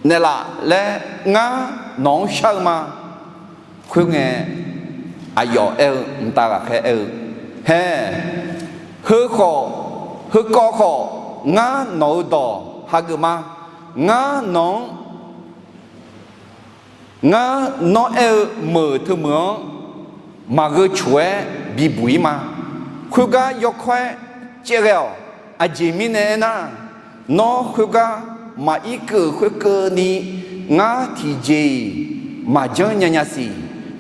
naeqlaf laer ngar nawq-anr shar-eu ma. Khoerngae, aqyawf aer-eu mqtav ghaqkhaer aer-eu, Hae, heu khawf, heukawv khawf, ngar nawq-eu dawq hageuf ma. Ngar nawq-anr Ngar nawr aer-eu meuq teumeuq-anr maqgheu coq-aer bibuq-ir ma. Khoergar yawkawr-aer caev ghae-awq. Aqjeq mirnae aernar, nawr khoergar maqir keuv khoerkeuvni, ngar tiqjeq-iq maqjanr nya nya siq.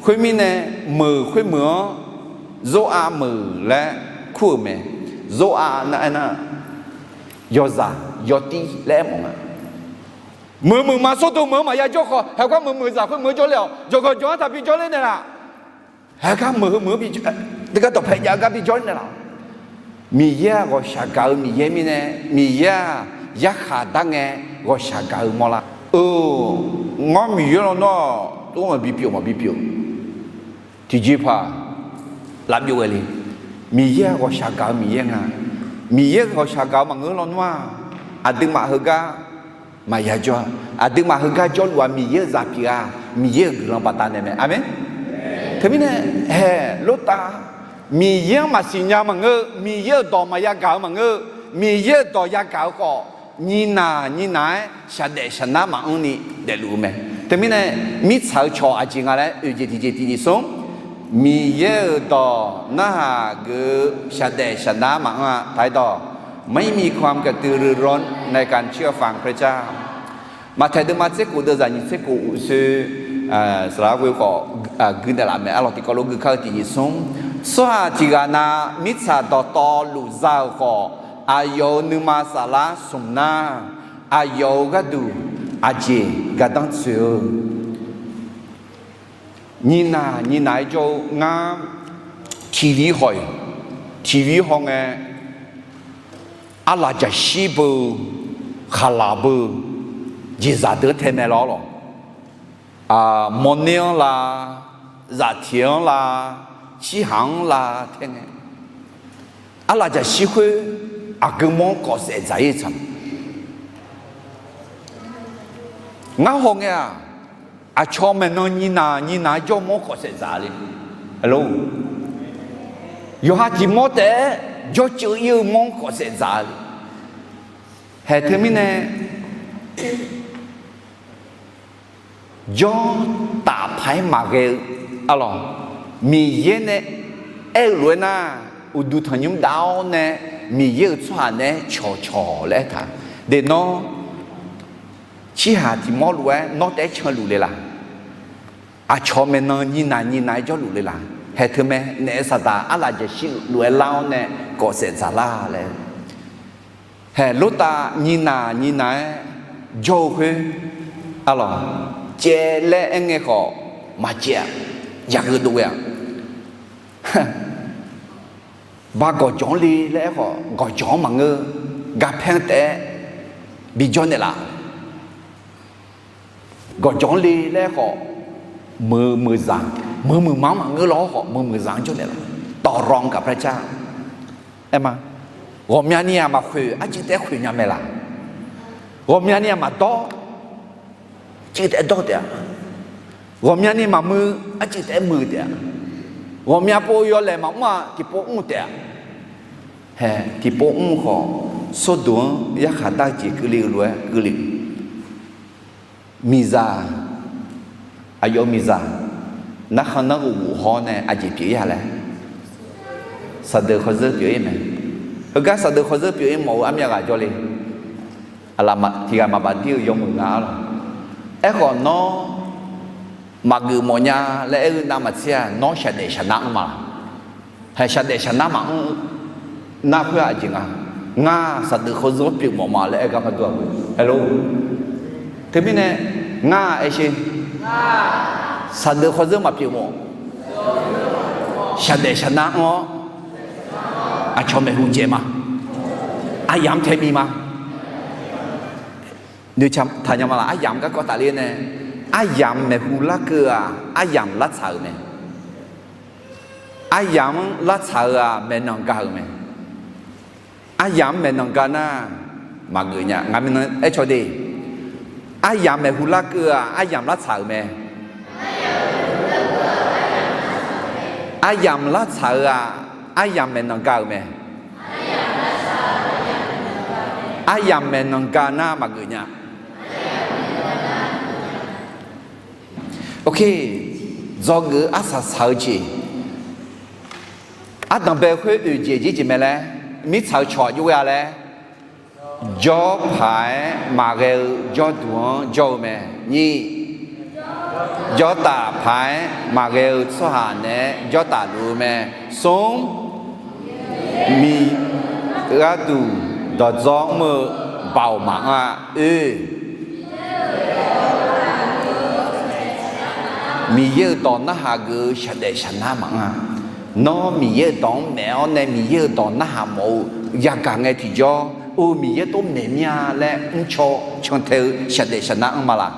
Khoermirnae, meuq khoermeuq-anr Zor-a meuq laer kur-euq mae. Zor-a nar aernar, yawzaq yawtir laer aer mawf nga. Meuq meuq ma sawrdo meuq-anr maqya jawr khawf, haegar meuq meuqzaq khoermeuq-anr jawrle-awq. Jawqgawq jawq-anr taqbi jawrler naeqlaf. Haegar meuq heu meuq-anr bi, teugar dawqpae jav-eu gar bi jawrler naeqlaf. Miqyaer-aq, ghawqshaq gaq-eu Miqyaer mirnae, Miqyaer-aq, yarkhaq dar ngae ghawqshaq gaq-eu mawrlar. Eu, ngar Miqyaer lawnmr-aq, tov maqbi pyeuf maqbi pyeuf. Tiqjeqpaq lavbyov ghae le. Miqyaer-aq, ghawqshaq gaq-eu Miqyaer nga. Miqyaer ghawqshaq gaq-eu maqngeur lawnmr-aq, aqduimaf heugar maqya jawr-a. Aqduimaf heugar jawrluf-aq, Miqyaer-euq zaq pyeuf-a. Miqyaer-euq guiqlanq baqdanae mae. Aqmeq. Teumirnae, hae, Lortav, Miqyaer-anr maqsiq nya maqngeur-eu, Miqyaer-euq dawq maqya gaq-eu maqngeur-eu, Miqyaer-euq dawq yagaq-eu khawf, nyiqnaq nyiqnaq-aer shaqdaef shaqnar maqanr ni daefluf-eu mae. Teumirnae, mirtsaq-eu cawq aqjeq nga laer oeq jeq tiqjeq tiqjeq smr, Miqyaer-euq dawq narhaq geuf-eu shaqdaef shaqnar maqanr-a. Taq-aer dawq, ไม่มีความกระตือรือร้นในการเชื่อฟังพระเจ้า Maqtaeq deuvma tser kof deuvzaq nyiq tser kof uqsoer, saqlaq ghoe khawf, gui naeqlaf mae. Arlawq tiqkawv lof gui kar-eu tiqjeq smr, tsawrhaq tiq ghaq na mirtsaq dawqtawvluf za-euq khawf, aqyawf-euq nuima saflar smq nar, aqyawf-euq gharduq aqjeq gardanr tsoeq-eu Nyiqnaq nyiqnaq-aer jawr-eu ngar, tiqli haw-iq, tiqli haw ngae, arlaq jaqshir beu, khaqlaq beu, jeqzaq deuq-anr tae mae lawr lawq. Mawrner-anr la, zafteq-anr la, cirhaq-anr la tae ngae, arlaq jaqshir khoer aqgeu mawr-anr kawfsaef dzaq-ir tsaq. Ngar haw ngae-aq, aqcawq maeqnan nyiqnaq nyiqnaq-aer jawr mawr-anr kawfsaef dzaq le. Yawqha tiq mawr taef-aer jawrceuv-ir-eu mawr-anr kawfsaef dzaq le. Haeq teumirnae jawr taf paq-aer maqghae-eu, arlawq, Miqyaer nae aer-eu lof-aer nar, uqduq tanqnymr dav-awr nae Miqyaer-euq tsawrhaq naeq-aer cawqcawq laer aertaq. Deq nawr cirhaq tiq mawr luf-aer nawr taef-aer canluf le laq? Aqcawq maeqnan nyiqnaq nyiqnaq-aer jawrluf le laq? Haeq teumae naef-eu saqdaq arlaq jaqshir lof-aer lar-awr nae kawfsaef dzaq lar laer. Haeq Lortav nyiqnaq nyiqnaq-aer jawr-eu khoer, arlawq, caev laer aerngae khawf maqcaev-a, yaqgeu dov ghae-aq. Ba gawqjawq-anr le laer aerkhawf, gawqjawq-anr maqngeur. Garpaer-anr taef-aer bijawr naeqlaf. Gawqjawq-anr le laer aerkhawf, meuq meuqzaq, meuq meuqma-anr maqngeur law-awr khawf, meuq meuqzaq-anr jawr naeqlaf. Tawqrawq-anr gaq par car. Aer ma, ghawqmyani-aq maqkhoeq, arcuiv taef-aer khoeq nya mae laq? Ghawqmyani-aq maqdawr, arcuiv taef-aer dawr taef-a. Ghawqmyani maqmuiq, arcuiv taef-aer muiq taef-a. Ghawqmya pov yawlaeq maqmr-a, tiqpov mr taef-a. Hae, tiqpov mr khawf, Sorduq-anr yarkhaq dar-eu jeq keuvle-eu lof-aer keuvle. Miqzaq, aqyawf-eu miqzaq, narkhan nanrghof ghof haw-awr nae aqjeq pyeuf-ir-a laer, saqdeuq khawzeur pyeuf-ir mae. Heugar saqdeuq khawzeur pyeuf-ir mawf-eu armyav ghaq jawrle. Aqlaf tiq ghaq maqbaf dir-eu yawmuiq nga-ar lawq. Aerkhawf nawr maqgeuf mawf nya laer aer-eu navmaqtser-aq, nawr shaqdaef shaqnar anr ma laq? Hae, shaqdaef shaqnar maqanr nar khoer-aq aqjeq nga. Ngar saqdeuq khawzeur-anr pyeuf mawf ma laer aer gar par dur-a. Hae lor. Teumirnae ngar aer sher, saqdeuq khawzeur maqpyeuf mawf, shaqdaef shaqnar anr-awr, aqcawq maeqhu jaev ma. Aryamq-anr tae bi ma. Noeqtaq nya ma laq? Aryamq garkawv tafler nae, aryamq maeqhu larkeuv-aq, aryamq lartsaq-euq mae. Aryamq-anr lartsaq-eu-aq, maeqnan ga-euq mae. Aryamq-anr maeqnan ga nar, maqgeuf nya. Ngaq mirnan aer caw de. Aryamq maeqhu larkeuv-aq, aryamq lartsaq-euq mae. Aryamq lartsaq-eu-aq, aryamq maeqnan ga-euq mae. Aryamq maeqnan ga nar maqgeuf nya. Ok, dzawgeuf-eu arsaq saq-eu jeq, ardanq bae khoer oeq jeq jir jeq mae laer, mirtsaq-eu cawq aqjox ghae-a laer, jawr paq-aer maqghae-eu jawrduq-anr jawr-eu mae. Nyiq, jawrtaf paq-aer maqghae-eu tsawrhaq naeq-aer jawrtaf luf-eu mae. Smr, miqgharduq dawqdzawr mr-eu baoq maqanr-a. Oe, Miqyaer-euq dawq narhaq geuf-eu shaqdaef shaqnar maqanr-a. Nawr Miqyaer-euq dawq-anr maef-awr nae Miqyaer-euq dawq narhaq mawf-eu yagaq ngae tiqjawr, o, Miqyaer tov maeq mir-a laer mrcaw cantae-eu shaqdaef shaqnar anr ma laq?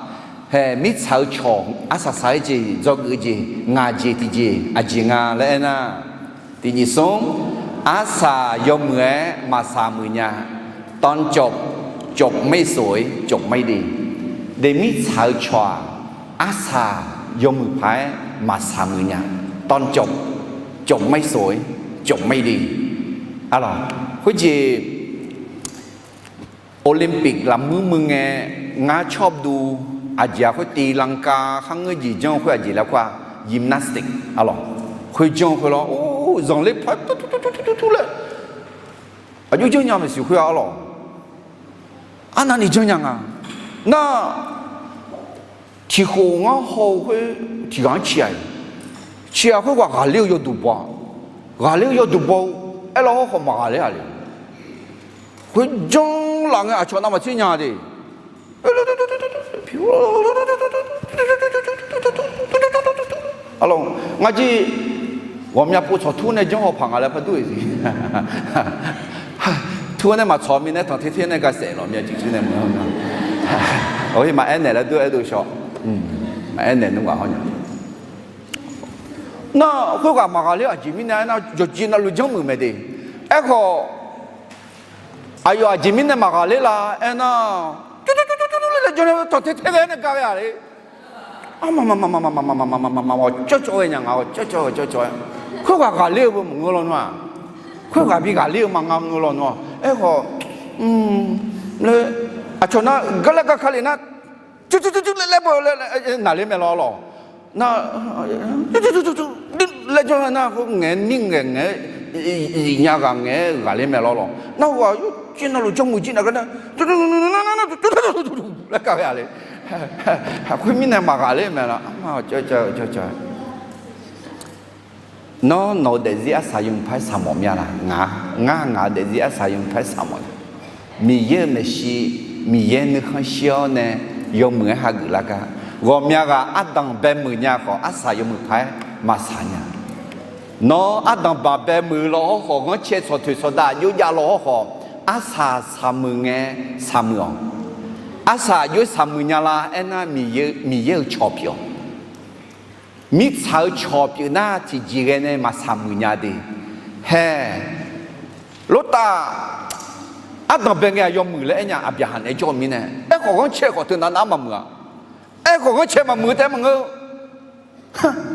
Hae, mirtsaq-eu cawq arsaq saq-aer jeq, dzawgeuf-eu jeq, ngaq jeq tiqjeq aqjeq nga laer aernar, tiqjeq smr, arsaq yawmuiq-aer maqsaq muiq nya, ตอนจบไม่สวยจบไม่ดี. De, mirtsaq-eu cawq-aq, arsaq yawmuiq paq-aer maqsaq muiq nya, ตอนจบไม่สวยจบไม่ดี. Arlawq, khoerjeq Olympic lafmuir muiv ngae, ngar cawr duq aqjeq-aq khoer ตีลังกา kharngeur jeq janr-eu khoer aqjeq laer khoer-aq, gymnastic arlawq. Khoer janr-eu khoer lawr, or, zanqler paq-aer tur tur tur laer aqjox janrnya maeqsiq khoer-a arlawq. Arnavni janrnya nga. Nar, tiqkhof ngar haw-eu khoer tiqghaq-anr ciq-aq, ciq-aq khoerghaq ghaqler-eu yawduq baw-a. Ghaqler-eu yawduq baw-eu aerlar hawrkhawf maqghaqler-a le. Khoer janr laf ngae aqcawq navmaqtser nya de. Arlawq, ngar jir ghawqmya pov tsawq tur nae janr haw paq nga laer par dur-iq siq. Tur nae maqtsawq mirnae tanqter ter nae gaqsaef lawq mya ciqcir nae maqanr nga. Maqaer naeq laer dur-aer dov shaw. Maqaer naeq nmr ghaq hawr nya. Nar, khoerghaq maqghaqler aqjeq mirnae aernar, yawqjeq navluf janr muiq mae de. Aerkhawf, aqyawf aqjeq mirnae maqghaqler la aernar, tur tur tur laer janr-aer tanqter ter nae gar ghae-a le. Maqmaqmaq, cawrcawv-aer nya nga, cawrcawv-aer cawrcawv-aer. Khoerghaq ghaqler-eu beu maqngeur lawnmr-aq, khoerghaq bi ghaqler-eu ma nga ngeur lawnmr-aq. Aerkhawf, laer, aqcawq nar garlaer garka le nar, tur tur tur laer laer beu laer naqler mae lawr lawq. Nar, laer janr nar, khoer ngaeq-aer nir ngaeq ngaeq-aer, iqnya ghaq ngaeq-aer ghaqler mae lawr lawq. Nar, ghaq yawqjeq navluf janr muiq jir nar gar nar, laer gar ghae-a le. Khoermirnae maqghaqler mae lawr. Cawrcawv-aer cawrcawv-aer. Nawr nawq-eu daefzir arsaq yawmuiq par-aer saqmawf mya laq? Ngar, ngar ngaq-eu daefzir arsaq yawmuiq par-aer saqmawf. Miqyaer-euq maeqshi, Miqyaer nuikhanr shir-awr nae yawmuiq-aer hageuf lar gar. Ghawqmya ghaq ardanq bae muiq nya khawf, arsaq yawmuiq par-aer maqsaq nya. Nawr ardanqbae bae muiq-eu law hawrkhawf, ghanrcae sawqtoeq sawqdav aqjox jav law hawrkhawf, arsaq saqmuiq ngae saqmuiq-awq. Arsaq aqjox-aer saqmuiq nya la aernar, Miqyaer-euq cawq pyeuf-awq. Mirtsaq-eu cawq pyeuf nar, tiqjeq ghae nae maqsaqmuiq nya de. Hae, Lortav ardanqbae ngae aqyawf muiq laer aernya, Aqbyaqhaq naeq-aer jawr-eu mirnae. Aerkhawf ghanrcae khawf teunav nav-aer maqmuiq-a. Aerkhawf ghanrcae maqmuiq-eu taef maqngeur.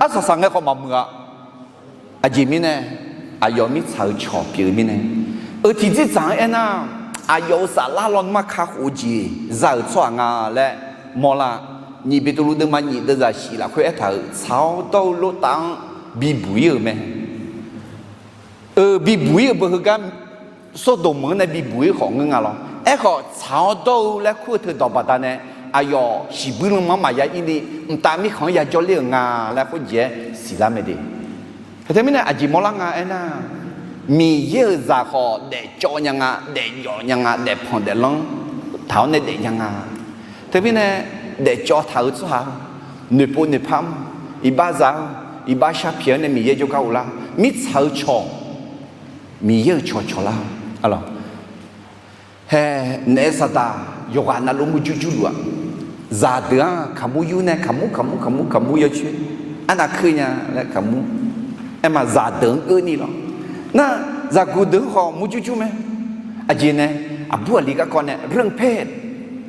Arsaq saq ngae khawf maqmuiq-a. Aqjeq mirnae, aqyawf mirtsaq-eu cawq pyeuf-eu mirnae, eu tiqjir dzaq-anr aernar, aqyawf-euq saflar lawnmr-anr kakhof-eu jeq za-euq tsawrhaq nga laer mawrlar. Nyiq Beqtuvluv deuvma nyiq deuvzaq shif lafkhoer aertaq-euq, tsaq-awr dawr-eu Lortav-anr bibuq-ir-euq mae. Eu, bibuq-ir-euq beu heugar, Sawrdoq meuq-anr nae bibuq-ir khawf ngeur nga lawr. Aerkhawf, tsaq-awr dawr-eu laer kur-eu teudawq baqdanae, aqyawf shiqbuir lanma-anr maqya ir ni, mqtav mirkhanq-anr yajawr ler-euq nga laer khoerjeq-aer siqlar mae de. Teumirnae aqjeq mawrlar nga aernar, Miqyaer-euq zaq khawf daefcawv nya nga, daefjawv nya nga, daefpanq daeflanr taq-awr nae daef nya nga. Teumirnae daefcawv taq-euq tsawrhaq-eu, noeqpov noeqpar-anr, iqbax za-anr, iqbax sharpyaeq-anr nae Miqyaer jawrgar uvlar. Mirtsaq-eu cawq, Miqyaer-euq cawq cawqlar-awq. Hae, naef saqdaq yawqghaq navluf murjur jurluf-aq, zaqdeuq-anr kaqmur yur nae kaqmur kaqmur kaqmur kaqmur yawcoer, arnav keuv nya laer kaqmur. Aerma zaqdeuq-anr keuvni lawr. Nar, zaqguq deuq-anr khawf murjur jur mae. Aqjeq nae, aqbur aqli garkawv nae เรื่องเพศ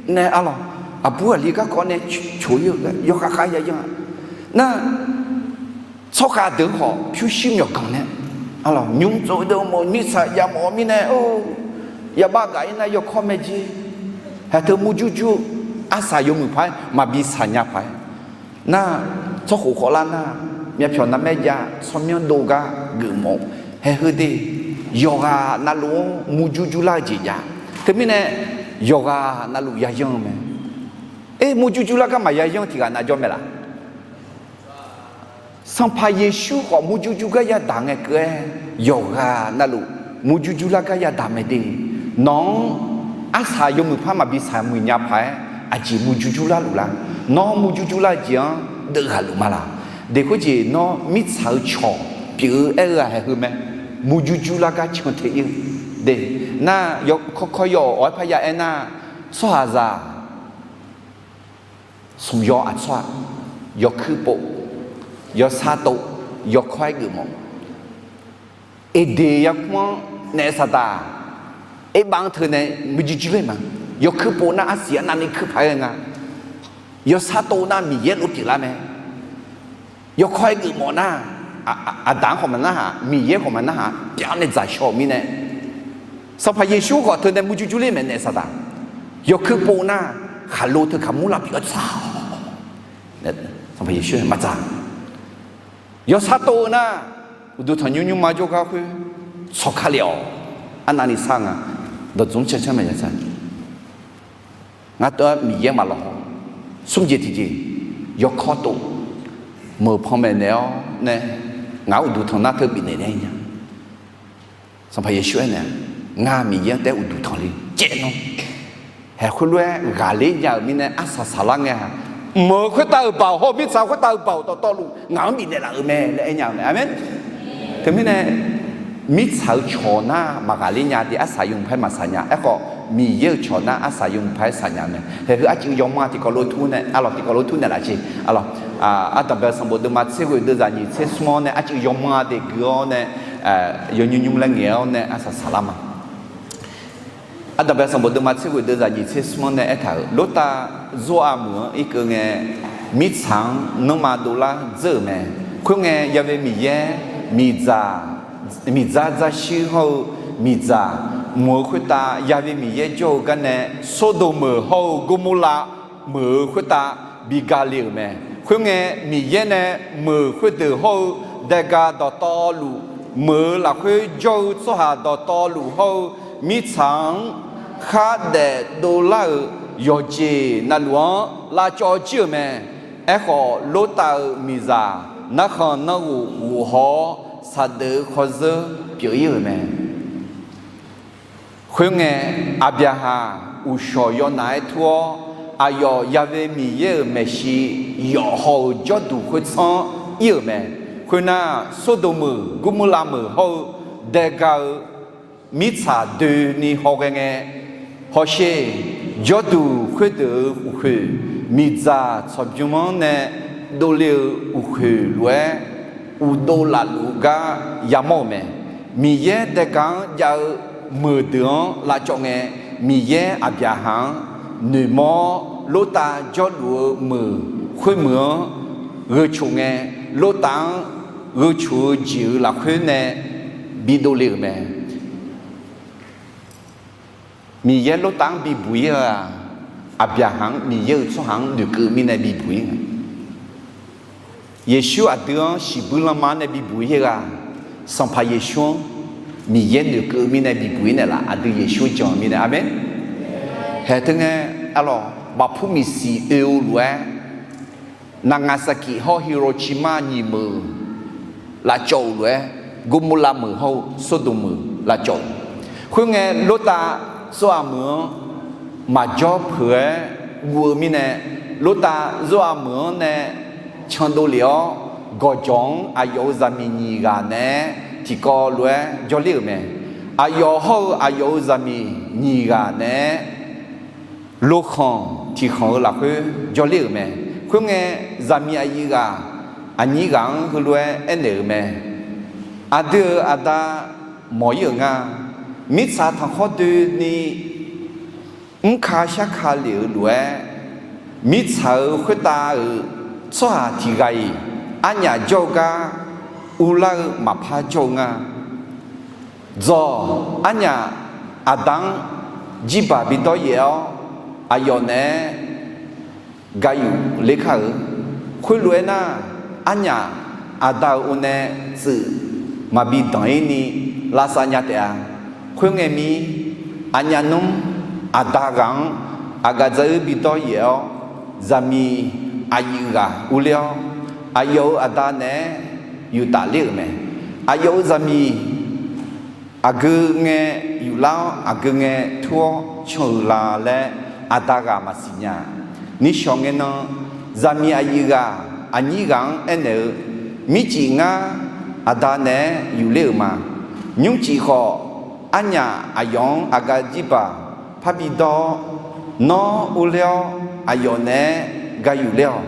nae arlawq, aqbur aqli garkawv nae coq-ir-eu gar yawkhav khav yayan-a. Nar, tsawrkhav deuq-anr khawf pyurshuir myawqganq nae, arlawq, nymr tsov deuq mawf mirtsaq yamawf-eu mirnae, or, yabaf gaq-ir nar yawkawr mae jer. Haeq teu murjur jur, arsaq yawmuiq paq-aer maqbi saqnya paq-aer. Nar, tsawrkhof khawvlar nar, myavpyawq narmaer jav, tsawrmyanr dov gar geufmawf-eu. Haeq heu de, yawqghaq navluf-anr murjur jurlar-eu jeq jav. Teumirnae, yawqghaq navluf yayan-eu mae. Aer, murjur jurlar gar maqya yanr tiq ghaq nav jawr mae laf? Sanqpaq Yeqsur khawf murjur jur gar yadaq ngae keuv-aer, yawqghaq navluf murjur jurlar gar yadaq mae de. Nawq-anr arsaq yawmuiq par maqbi saqmuiq nya paq-aer, aqjeq murjur jurlar luf lar? Nawr murjur jurlar-eu jeq-anr deuvghaq luf ma laq? Deq khoerjeq nawr mirtsaq-eu cawq pyeuf-eu aer-eu-aq haeq heu mae. Murjur jurlar gar cantae ir-eu de. Nar, kawrkawr yaw awq-aer parya aernar, tsawrhaqzaq smq yaw aqtsawr-aq, yawkuir pov, yawsar tov, yawkawr-aer geufmawf. Eqdeq yarkmr-anr naef saqdaq erbav-anr teu nae murjur jur ler ma. Yawkuir pov nar arsiq arnavni kuir paq-aer ghae nga. Yawsar tov nar Miqyaer lof pyeuflar mae. Yawkawr-aer geufmawf nar, aqdaq-anr khawf maqnarhaq, Miqyaer khawf maqnarhaq, pyar nae dzaqshawr-euq mirnae, Sanqpaq Yeqsur khawf teu nae murjur jur ler mae naef saqdaq. Yawkuir pov nar, khaqlo teu kaqmur lar pyeuf-awr tsaq-awq. Sanqpaq Yeqsur maqdzaq. Yawsar tov-eu nar, uqduq tanqnymr nymrma jawrgar khoer tsawq ka lef-awq. Arnavni sar nga. Dawqdzmr cancanr maeqya tsaq. Ngar tov-aer Miqyaer maqlawq haw. Smr jeq tiqjeq, yawkawr tov, meuq panmaeq naeq-awr nae, ngaq-anr uqduq tanq nar teu bifnaeq naeq nya. Sanqpaq Yeqsur aernaeq-a, ngar Miqyaer-anr taef-aer uqduq tanq le caev nawr. Haeq khoerlof-aer ghaqler nya-euq mirnae arsaq saqlar ngae-aq, meuq-eu khoertav-euq baoq hawr-eu mirtsaq khoertav-euq baoq dawqtawvluf ngaq-anr bifnaeq laf-euq mae laer aer nya-eu mae. Aqmeq. Teumirnae, mirtsaq-eu cawq nar maqghaqler nya de, arsaq yawmuiq par maqsaq nya. Aerkhawf, Miqyaer-euq cawq nar arsaq yawmuiq par-aer saqnya mae. Haeq heu arcuiv yawmanr tiqkawv lof tur nae, arlawq tiqkawv lof tur naeq laf siq. Arlawq, Ardanqbae sanqbof deuvma tser ghoeq deuvzaq nyiq tser smr-anr nae arcuiv yawmanr de gui-awr nae, yawnymr nymr laer ngaeq-awr nae arsaq saqlar ma. Ardanqbae sanqbof deuvma tser ghoeq deuvzaq nyiq tser smr-anr nae aertaq-euq, Lortav Zor-aq meuq-anr irkeuv ngae, mirtsaq-anr nanrma dovlar dzeur-euq mae. Khoerngae, Ya've Miqyaer miqdzaq, miqdzar dzarshuir hawr-eu miqdzaq meuq-eu khoertav, Ya've Miqyaer jawr-eu gar nae Sordoq meuq hawr-eu Gormorlav meuq-eu khoertav bi ga le-euq mae. Khoerngae, Miqyaer nae meuq khoerdeuq hawr-eu daega dawqtawvluf, meuq-eu lafkhoer jawr-eu tsawrhaq dawqtawvluf hawr-eu mirtsaq-anr khardaef dovlar-euq yawqjeq navluf-anr lavcawv jir-euq mae. Aerkhawf, Lortav-euq miqzaq narkhan nanrghof ghof haw-awr, saqdeuf-eu khawrzeur pyeuf-ir-euq mae. Khoerngae, Aqbyaqhaq uqshawq yawnaf-aer tur-awr, aqyawf Ya've Miqyaer-euq maeqshi yawf haw-euq jawrduq khoertsanr-anr ir-euq mae. Khoernar, Sordoq meuq, Gurmurlav meuq hawr-eu daega-eu mirtsaq doeni hawghae ngae, hawsher, jawrduq khoerdeuq-euq uqkhoeq, miqdzaq tsawqbymr-anr nae dovle-eu uqkhoeq lof-aer, uqdov lafluf-eu gar yamawr-euq mae. Miqyaer daega-anr jav-eu meuqdeuq-anr lavcawv ngae, Miqyaer Aqbyaqhaq-anr noeqmawr-awr, Lortav jawrluf-eu meuq khoermeuq-anr gheu coq ngae, Lortav-anr gheu coq-eu jeq-euq lafkhoer nae bidov le-euq mae. Miqyaer Lortav-anr bibuq ir-eu-aq, Aqbyaqhaq-anr Miqyaer-euq tsawrhaq-anr noeqkeuv mirnae bibuq ir-a. Yeqsur aqdui-anr shiqbuir lanma-anr nae bibuq ir-eu-aq, Sanqpaq Yeqsur-anr Miqyaer noeqkeuv mirnae bibuq ir naeqlaf, aqdui Yeqsur-anr jan-eu mirnae. Aqmeq. Haeq teu ngae, arlawq, bafpur miqsiq oe-eu lof-aer, Nagasaki hawr Hiroshima nyiqmeuq lavcawv-euq lof-aer, Gurmurlav meuq hawr-eu Sordoq meuq lavcawv-euq. Khoerngae, Lortav tsawrhaq meuq-anr maqjawr peuq-aer guv-eu mirnae, Lortav tsawrhaq meuq-anr nae candov lef-awr, gawqjawq-anr aqyawf-euq zaqmiq nyiq ghaq naeq-aer tiqkawv lof-aer jawrler-euq mae. Aqyawf hawr-eu aqyawf-euq zaqmiq nyiq ghaq naeq-aer lokhanq tiqkhanq-eu lafkhoer jawrler-euq mae. Khoerngae, zaqmiq aqyuif ghaq aqnyir ghaq-anr heulof-aer aernaeq-euq mae. Aqdui-euq aqda mawq ir-euq nga. Mirtsaq tanqkhawr doeni mrka sharka lef-euq lof-aer, mirtsaq-euq khoertav-euq tsawrhaq tiq ghaq-iq arnyaf jawr-eu gar uvlar-eu maqpar jawr-eu nga. Dzawq, arnyaf aqda-anr jirbaq bidawr yaef-awr, aqyawf naeq-aer gayuf ler kar-eu. Khoerlof-aer nar, arnyaf aqda-euq o nae tsuif maqbi danq ir ni lavsav nya taef-a. Khoerngae mir, aqnyaf nmr aqda ghaq-anr aqgaf dzar-ir bidawr yaef-awr, zaqmiq aqyuif ghaq urler-awr, aqyawf-euq aqda naeq-aer yuftaf ler-euq mae. Aqyawf-euq zaqmiq aqgeu ngae yuflar-awr, aqgeu ngae tur-awr can-euq la laer aqda ghaq maqsiq nya. Nishawq ngae nan, zaqmiq aqyuif ghaq aqnyir ghaq-anr aernaeq-eu, mircif ngar aqda naeq-aer yufler-euq ma. Nymrcif khawf, arnyaf aqyawf-anr aqgaf jirbaq parbi dawr-awr, nawr urler-awr aqyawf naeq-aer gayuf ler-awq.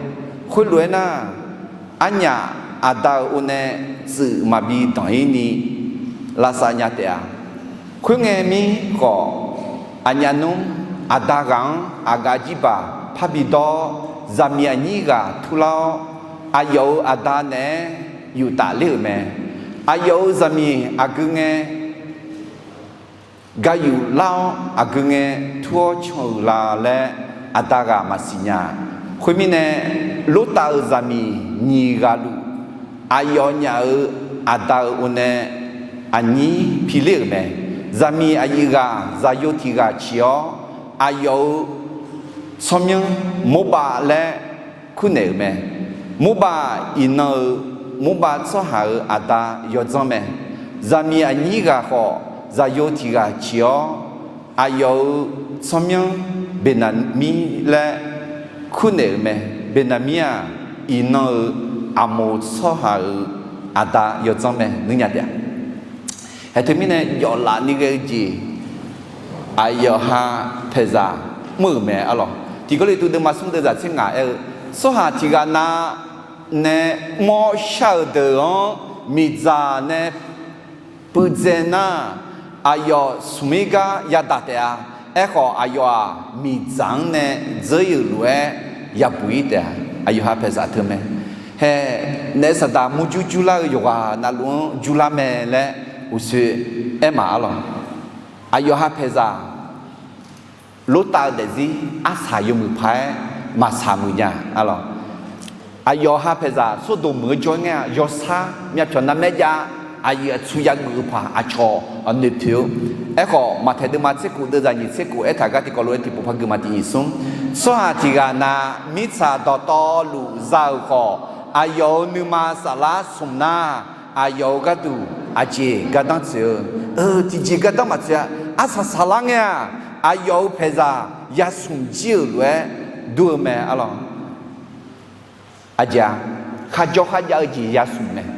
Khoerlof-aer nar, arnyaf aqda-euq o nae tsuif maqbi danq ir ni lavsav nya taef-a. Khoerngae mir khawf, aqnyaf nmr aqda ghaq-anr aqgaf jirbaq parbi dawr-awr, zaqmiq aqnyir ghaq turlar-awr, aqyawf-euq aqda naeq-aer yuftaf ler-euq mae. Aqyawf-euq zaqmiq aqgeu ngae gayuf lar-awr, aqgeu ngae tur-awr can-euq la laer aqda ghaq maqsiq nya. Khoermirnae, Lortav-euq zaqmiq nyiq ghaq luf, aqyawfnyaf-euq aqda-euq o nae aqnyir piler-euq mae. Zaqmiq aqyuif ghaq zaqyo tiq ghaq ciq-awr, aqyawf-euq tsawrmyanr Morbav laer kurnaeq-euq mae. Morbav iqnan-euq Morbav tsawrhaq-euq aqda yawdzanr mae. Zaqmiq aqnyir ghaq khawf, zaqyo tiq ghaq ciq-awr, aqyawf-euq tsawrmyanr Beqnaqmir laer kurnaeq-euq mae. Beqnaqmir-aq, iqnan-euq Aqmoq tsawrhaq-euq aqda yawdzanr mae, ngeur nya taef-a. Haeq teumirnae jawflaf ni ghae-eu jeq, aqyawf ha paeqzaq mr-euq mae arlawq. Tiq Gawrliqtu deuvma smr deuvzaq tser ngaq aer-eu, tsawrhaq tiq ghaq nav nae mr-awr shar-euq deuq-anr miqdzaq nae puivdzae nar, aqyawf smq ir gar yadaq taef-a. Aerkhawf, aqyawf-aq, miqdzaq-anr nae dzeur ir-euq lof-aer yabuq ir taef-a. Aqyawf ha paeqzaq teu mae. Hae, naef saqdaq murjur jurlar-eu yawqghaq navluf-anr jurlar mae laer uqshoe aer maq arlawq. Aqyawf ha paeqzaq Lortav-eu daefzir arsaq yawmuiq paq-aer maqsaq muiq nya arlawq. Aqyawf ha paeqzaq Sordoq meuq-eu jawr ngae-a, yawsar myavpyawq narmaer jav, aqyuif aqtsu yageuf-eu paq aqcawq noeqpoeq-eu. Aerkhawf, Maqtaeq deuvma tser kof deuvzaq nyiq tser kof aertaq gar tiqkawv lof-aer tiqpov par gui ma tiq nyiq smr. Tsawrhaq tiq ghaq nav mirtsaq dawqtawvluf za-euq khawf, aqyawf-euq nuima saflar smq nar, aqyawf-euq gharduq aqjeq gardanr tsoeq-eu, tiqjeq gardanr maqtsoeq-a. Arsaq saqlar ngae-aq, aqyawf-euq paeqzaq yasmq jir-euq lof-aer dur-eu mae arlawq. Aqjeq-a, kharjawr kharjav-eu jeq yasmq mae.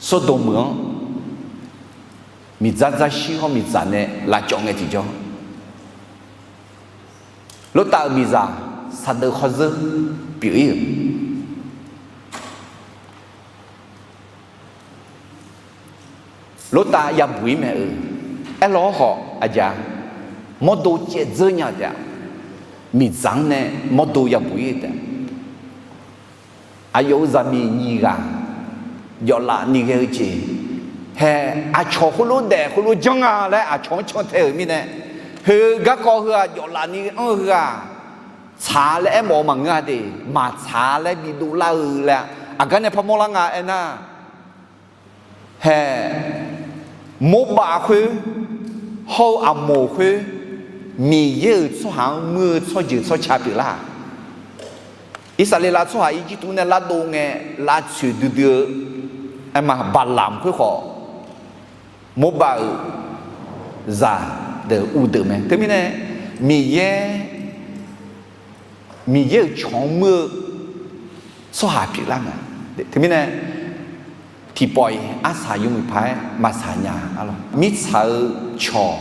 Sawrdoq meuq-anr miqdzar dzarshir hawr miqdzaq nae lavcawv ngae tiqjawr, Lortav-euq miqzaq saqdeuf khawrzeur pyeuf-ir-euq. Lortav yabuq-ir mae-euq. Aerlawr hawq aqjeq-a, mawrdo caev dzeur nya-eu taef-a. Miqdzaq-anr nae mawrdo yabuq-ir-eu taef-a. Aqyawf-euq zaqmiq nyiq ghaq jawflaf ni ghae-eu jeq, hae, aqcawq khoerlof daef khoerlof janr nga laer aqcawq-anr cantae-euq mirnae, heu garkawv heu-aq jawflaf ni anr-eu heu-aq, tsaq laer aermawf-eu maqngeur-a de, maqtsaq laer bidov lar-eu laer, aqgar nae parmawr lar nga aernar, hae, Morbav khoer hawr-eu Aqmoq khoer, Miqyaer-euq tsawrhaq-anr muir-eu tsawrjeuq tsawrca pyeuflar-aq. Irsaqleqlav tsawrhaq Irjirtuv nae lardov ngae lavtsoeq duidui-eu aerma Baqlamq khoer khawf, Morbav-euq zaqdeuq uvdeuq mae. Teumirnae Miqyaer, Miqyaer-euq cawq-anr muir-eu tsawrhaq pyeuflar mae. Teumirnae tiqpawf-iq arsaq yawmuiq paq-aer maqsaq nya-a lawq. Mirtsaq-eu cawq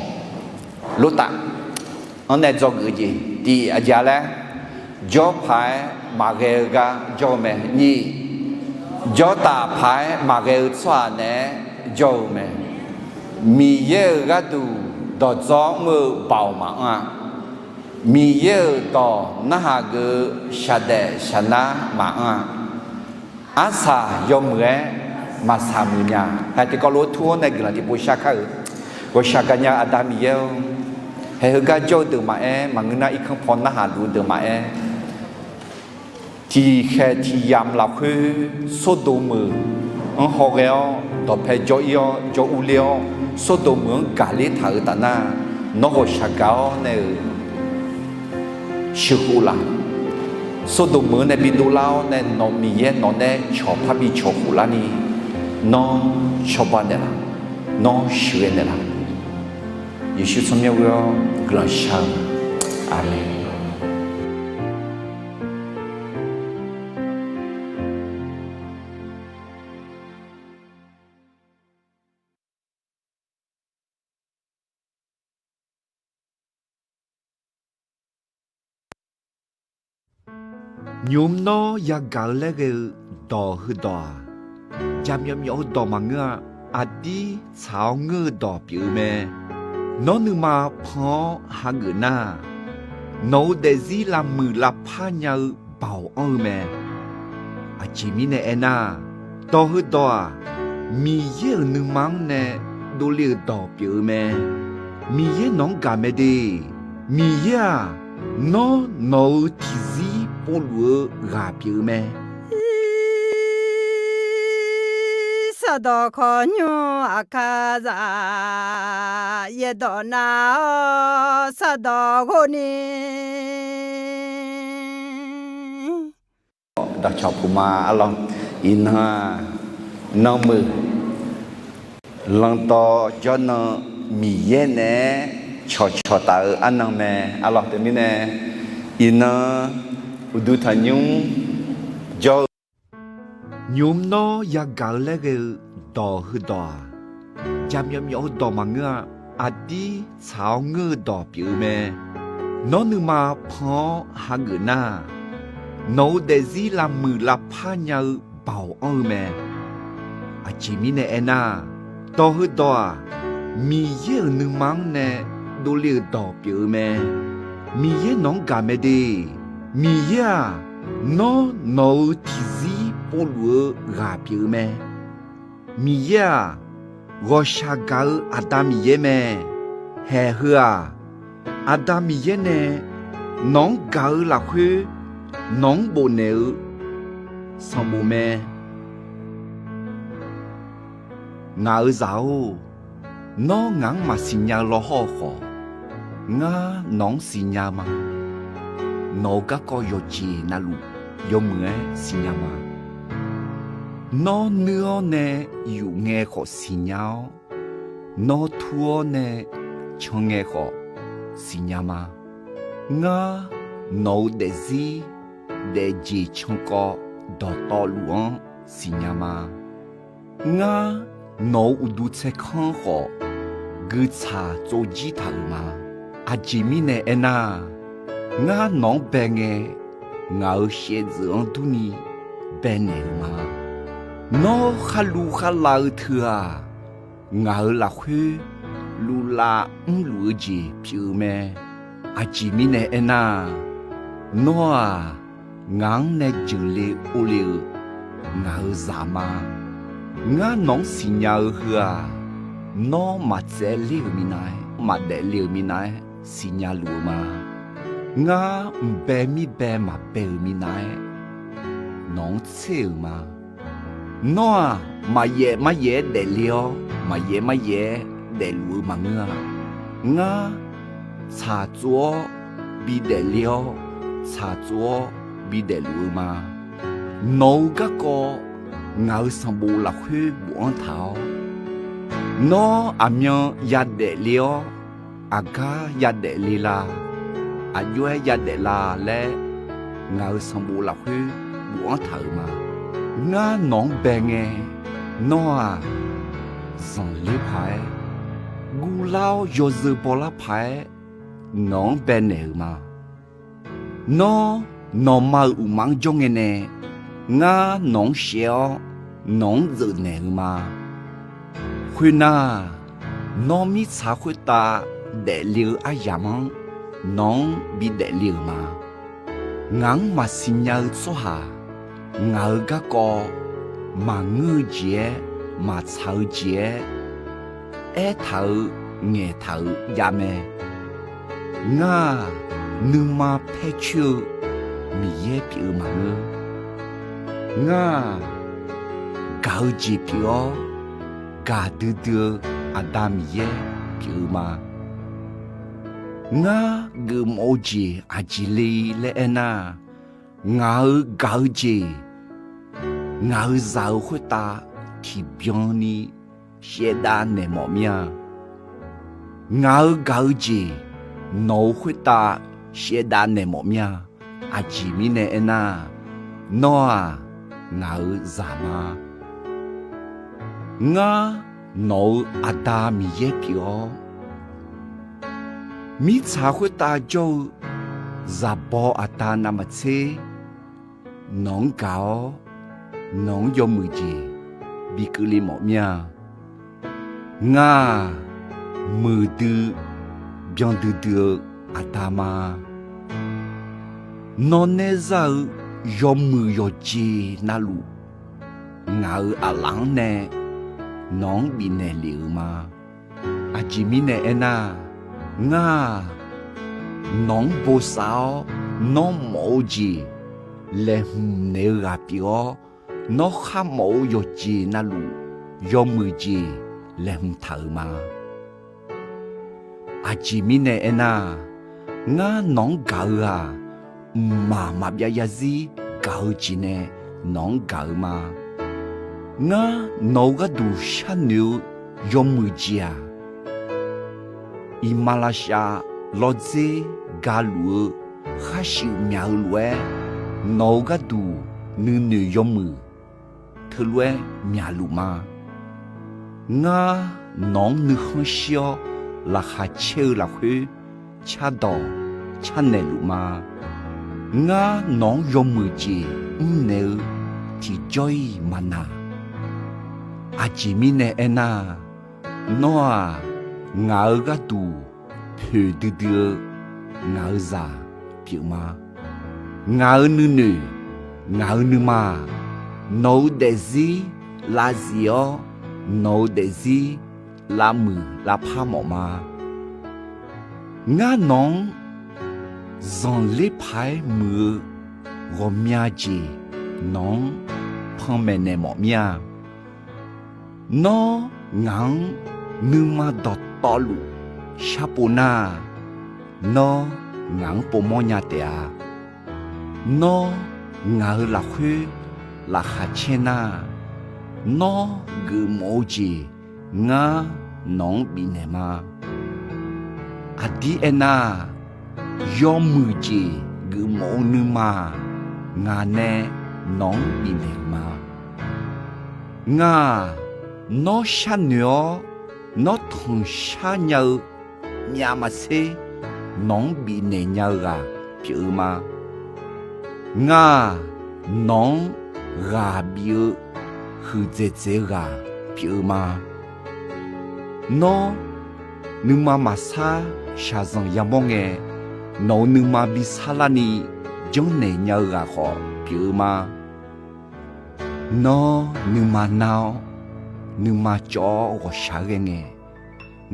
Lortav-anr nae dzawgeuf-eu jeq tiq aqjeq-a laer, jawr paq-aer maqghae-eu gar jawr-eu mae. Nyiq, jawrtaf paq-aer maqghae-eu tsawrhaq naeq-aer jawr-eu mae. Miqyaer-euq gharduq dawqdzawr mr-eu baoq maqanr-a. Miqyaer-euq dawq narhaq geuf-eu shaqdaef shaqnar maqanr-a. Arsaq yawmuiq-aer maqsaq muiq nya. Hae, tiqkawv lof-aer tur-awr nae guiqlanq tiqpov shar kar-eu, ghawqshaq gaqnya-eu Aqda Miqyaer-or, hae, heugar jawr-eu deuq maqaer, maqngeur nar irkanr paw narhaq luf-eu deuq maqaer, tiqkhaeq tiqyamq lafkhoer Sordoq meuq-anr hawghae-awr dawqpae jawr-ir-awr jawr urler-awr, Sordoq meuq-anr gaqler taq-euq taf nar, nawr ghawqshaq gaq-awr nae-euq sheuqkhof laf. Sordoq meuq-anr nae bidov lar-awr nae nawq Miqyaer nawq nae cawq parbi cawq khof larni, nawr cawba naeqlaf, nawr sheuqghae naeqlaf. Yeqsur tsawrmyanr ghoe-awr guiqlanq shar-eu. Aqmeq. Nymq mr nawr yagaq-eu laer ghae-eu dawq heudawq-aq, jaqmyawf myawf-eu dawq maqngeur-a. Aqdir tsaq-awr ngeur-eu dawq pyeuf-eu mae. Nawr nuima pan-awr hageuf nar, nawq-euq daefzir lavmuiq lavpar nya-eu baoq anr-eu mae. Aqjeq mirnae aernar, dawq heudawq-aq, Miqyaer-euq nuima-anr nae dovle-euq dawq pyeuf-eu mae. Miqyaer nawq-anr gaq mae de. Miqyaer-aq, nawr nawq-euq tiqzir povluf-eu ghaq pyeuf-eu mae. Irsaq dawq khawf nymr aqkar zaq, yaerdawq nav-awr saq dawq ghov ni. Dawqcawq puq ma arlawr. Iqnan-aq, nanmeuq lanqdawq jawrnan Miqyaer naeq-aer cawqcawq taf-eu arnan mae arlawr. Teumirnae, iqnan uqduq tanqnymr jawr-eu Nymq mr nawr yagaq-eu laer ghae-eu dawq heudawq-aq, jaqmyawf myawf-eu dawq maqngeur-a. Aqdir tsaq-awr ngeur-eu dawq pyeuf-eu mae. Nawr nuima pan-awr hageuf nar, nawq-euq daefzir lavmuiq lavpar nya-eu baoq anr-eu mae. Aqjeq mirnae aernar, dawq heudawq-aq, Miqyaer-euq nuima-anr nae dovle-euq dawq pyeuf-eu mae. Miqyaer nawq-anr gaq mae de. Miqyaer-aq, nawr nawq-euq tiqzir povluf-eu ghaq pyeuf-eu mae. Miqyaer-aq, ghawqshaq gaq-eu Aqda Miqyaer mae. Haeq heu-aq, Aqda Miqyaer nae nawq-anr gaq-eu lafkhoer nawq-anr bofnaeq-eu sanqbof mae. Ngaq-euq zaq-or, nawr ngaq-anr maqsiq nya-eu lawhawr-eu khawf, ngar nawq-anr siqnya-eu ma. Nawq-euq garkawv yawqjeq navluf yawmuiq-aer siqnya ma. Nawr nuir-awr nae yuf ngae khawf siqnya-awr, nawr tur-awr nae can ngae khawf siqnya ma. Ngar nawq-euq daefzir daefjeq cankawv dawqtawvluf-anr siqnya ma. Ngar, nawq-euq uqduq tsaerkanr khawf, guiqtsaq tsovjir taq-euq ma. Aqjeq mirnae aernar, ngar nawq-anr bae ngae, ngaq-euq shaevdzeuf-anr durni baenaeq-euq ma. Nawr kharluv kharlav-eu teu-aq, ngaq-euq lafkhoer luvlav mrluf-eu jeq pyeuf-eu mae. Aqjeq mirnae aernar, nawr-aq, ngaq-anr nae jeuqle ovle-eu ngaq-euq zaq ma. Ngar nawq-anr siqnya-eu heu-aq, nawr maqtsaevler-euq minav-aer, maqdaefle-euq minav-aer siqnya luf-eu ma. Ngar mqbae mirbae maqbae-euq minav-aer nawq-anr tser-euq ma. Nawr-aq, maqyaef maryaef-aer daefle-awr, maqyaef maryaef-aer daefluf-eu maqngeur-a. Ngar tsaqtsov-awr bidaef le-awr, tsaqtsov-awr bidaef luf-eu ma. Nawq-euq garkawv ngaq-euq sanqbof lafkhoer bofanr taq-awr, nawr aqmyan yadaef le-awr, aqgar yadaef le la, aqjox-aer yadaef la laer, ngaq-euq sanqbof lafkhoer bofanr taq-euq ma. Ngar nawq-anr bae ngae, nawr-aq, zanqler paq-aer, guvlar-awr yawzeu bawlar paq-aer nawq-anr baenaeq-euq ma. Nawr, nawqma-euq uqma-anr jawr ngae nae, ngar nawq-anr shaev-awr, nawq-anr dzeufnaeq-euq ma. Khoernar, nawr mirtsaq khoertav daefle-eu aryamq-anr nawq-anr bidaef le-euq ma. Ngaq-anr maqsiq nya-eu tsawrhaq, ngaq-euq garkawv maqngeur-eu jeq-aer, maqtsaq-eu jeq-aer aertaq-euq ngaeqtaq-euq jav mae. Ngar-aq, nuima paer coer-eu Miqyaer pyeuf-eu maqngeur. Ngar-aq, gaq-eu jeq pyeuf-awr, gaqdui dui-eu Aqda Miqyaer pyeuf-eu ma. Ngar geufmawf-eu jeq aqjeq le laer aernar, ngaq-euq gaq-eu jeq, ngaq-euq zaq-euq khoertav tiqbyan ni shaevdav naeq mawf mir-a. Ngaq-euq gaq-eu jeq, nawq-euq khoertav shaevdav naeq mawf mir-a. Aqjeq mirnae aernar, nawr-aq, ngaq-euq zaq ma. Ngar, nawq-euq Aqda Miqyaer pyeuf-awr, mirtsaq khoertav jawr-eu zaqbaw aqda navmaqtser nawq-anr gaq-awr, nawq-anr yawmuiq jeq bi keuvle mawf mir-a. Ngar-aq, muiqdui byandui dui-eu Aqda ma. Nawr naer zar-eu yawmuiq yawqjeq navluf, ngaq-euq aqlaf-anr nae nawq-anr bifnaeq lef-euq ma. Aqjeq mirnae aernar, ngar-aq, nawq-anr bosav-awr, nawr mawf-eu jeq laeqhmq naeq-eu ghaq pyeuf-awr, nawr kharmawf-eu yawqjeq navluf yawmuiq jeq laeqhmq taq-euq ma. Aqjeq mirnae aernar, ngar nawq-anr gaq-eu-aq, mqmaq maqbyav yarzir gaq-eu jeq nae nawq-anr gaq-eu ma. Ngar nawq-euq gharduq sharnoeq-eu yawmuiq jeq-aq, iqmalavshav lawrdzer galuf-eu khar shuif myaq-eu lof-aer, nawq-euq gharduq nuinoeq yawmuiq teulof-aer myaqluf ma. Ngar nawq-anr nuikhanr shir-awr, laqkhaq caer-eu lafkhoer cardawq carnaeq luf ma. Ngar nawq-anr yawmuiq jeq mrnaeq-eu tiqjawr-iq maqnaq. Aqjeq mirnae aernar, nawr-aq, ngaq-euq gharduq poeqdui dui-eu ngaq-euq zaq pyeuf ma. Ngaq-euq nuinoeq, ngaq-euq nuima-aq, nawq-euq daefzir lavzif-awr, nawq-euq daefzir lavmuiq lavpar mawf ma. Ngar nawq-anr zanqler paq-aer muiq-eu ghawqmya jeq nawq-anr panmaeq naeq mawf mir-a. Nawr ngaq-anr nuima dawqtawvluf sharpov nar, nawr ngaq-anr povmawr nya taef-a. Nawr ngaq-euq lafkhoer laqkhaq caer nar, nawr geufmawf-eu jeq ngar nawq-anr bifnaeq ma. Aqdir aernar, yawmuiq jeq geufmawf-eu nuima-aq, ngaq nae nawq-anr bifnaeq-euq ma. Ngar-aq, Nawr sharnoeq-awr, nawr tanqshar nya-eu myav maqtser nawq-anr bifnaeq nya-eu ghaq pyeuf-eu ma. Ngar-aq, nawq-anr ghaq bif-eu huiqdzaeq dzaeq-eu ghaq pyeuf-eu ma. Nawr nuima maqsar shaqzanq yamawr ngae, nawq-euq nuima bi sarlarni janrnaeq nya-eu ghaq khawf pyeuf-eu ma. Nawr nuima nar-awr, nuima cawv-awr ghawqshaq ghae ngae,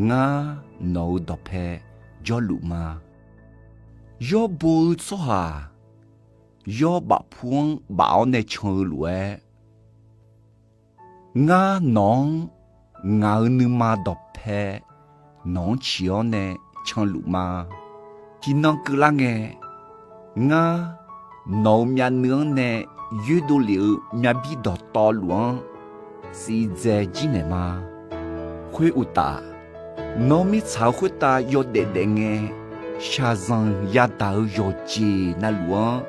ngar nawq-euq dawqpae jawrluf ma. Yawr bo-eu tsawrhaq-aq, yawr bafpu-anr baf-awr nae can-eu lof-aer, ngar nawq-anr ngaq-euq nuima dawqpae nawq-anr ciq-awr nae canluf ma. Tiqnan keuvlar ngae, ngar nawq-euq myavnuiv-anr nae yoerdov lef-eu myavbir dawqtawvluf-anr tsiqdzae jir naeq ma. Khoeruqtaf, nawr mirtsaq-euq khoertav yawdaef daef ngae, shaqzanq yadaq-eu yawqjeq navluf-anr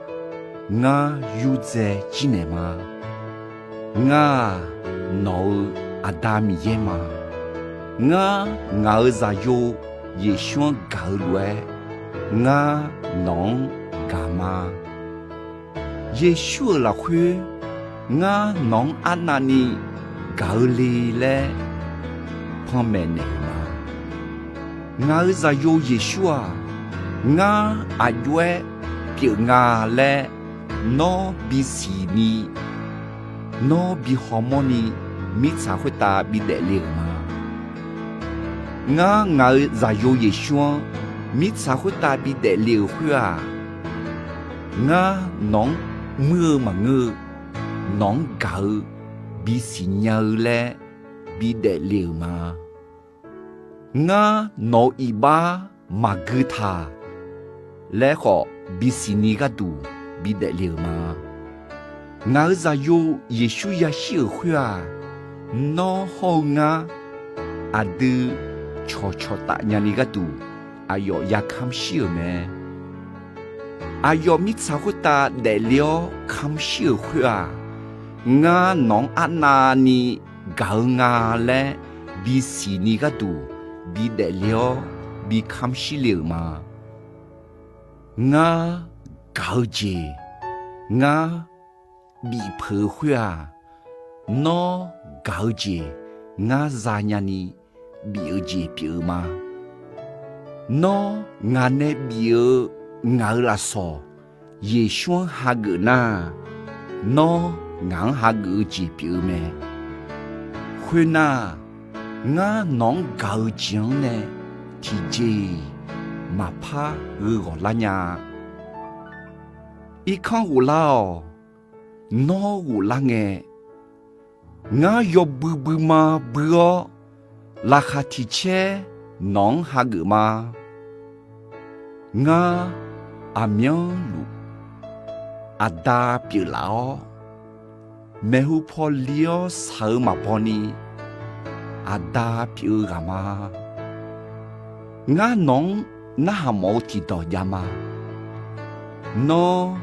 ngar yurdzae jir naeq ma. Ngar-aq, nawq-euq Aqda Miqyaer ma. Ngar ngaq-euq Zaqyo Yeqsur-anr gaq-eu lof-aer, ngar nawq-anr gaq ma. Yeqsur-euq lafkhoer ngar nawq-anr arnavni gaq-eu le laer panmaeq naeq-euq ma. Ngaq-euq Zaqyo Yeqsur-aq, ngar aqjox-aer pyeuf nga laer nawr bisiq ni, nawr bi hawmawr ni, mirtsaq khoertav bidaef le-euq ma. Ngar ngaq-euq Zaqyo Yeqsur-anr mirtsaq khoertav bidaef le-euq khoer-aq, ngar nawq-anr muir-eu maqngeur-eu, nawq-anr gaq-eu bisiq nya-eu laer bidaef le-euq ma. Ngar nawq-euq iqbax maqgui taq laer khawf bisiq ni gharduq bidaef le-euq ma. Ngaq-euq Zaqyo Yeqsur yashir-euq khoer-aq, nawr hawr-eu ngar aqdui cawqcawq taf nyani gharduq aqyawf ya kamr shir-euq mae. Aqyawf mirtsaq khoertav daefle-awr kamr shir-euq khoer-aq, ngar nawq-anr arnavni gaq-eu nga laer bisiq ni gharduq bidaef le-awr bi kamr shir le-euq ma. Ngar gaq-eu jeq ngar bifpeuq-eu khoer-aq, nawr gaq-eu jeq ngar zanya ni bif-eu jeq pyeuf-eu ma. Nawr ngaq nae bif-eu ngaq-euq lafsawq Yeqsur-anr hageuf nar, nawr ngaq-anr hageuf-eu jeq pyeuf-eu mae. Khoernar, ngar nawq-anr gaq-eu jeq-anr nae tiqjeq-iq maqpar gheu ghawq lar nya-a. Irkanr ghoflar-awq. Nawr ghoflar ngae, ngar yawbui buima bui-awr, laqkhaq tiq caer nawq-anr hageuf ma. Ngar aqmyanluf Aqda pyeuflaf-awr, maeqhu paw li-awr shaq-eu maqbaw ni Aqda pyeuf-eu ghaq ma. Ngar nawq-anr narhaq mawf-eu tiqdawq jav ma. Nawr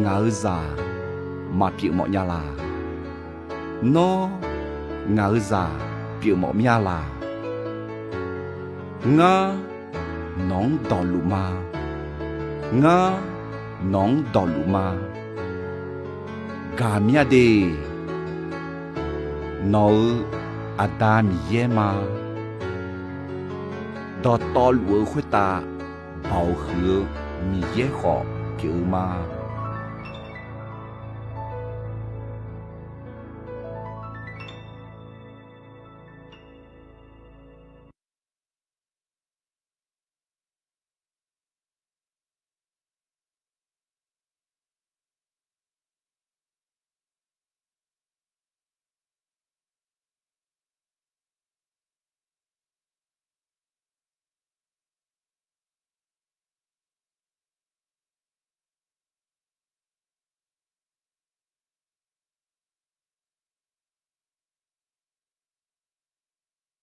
ngaq-euq zaq maqpyeuf mawf nya laq? Nawr ngaq-euq zaq pyeuf mawf mir-a laq? Ngar nawq-anr dawqluf ma. Ngar nawq-anr dawqluf ma. Gaq mir-a de. Nawq-euq Aqda Miqyaer ma. Dawqtawvluf-eu khoertav baoq huiq-eu Miqyaer khawf pyeuf-eu ma.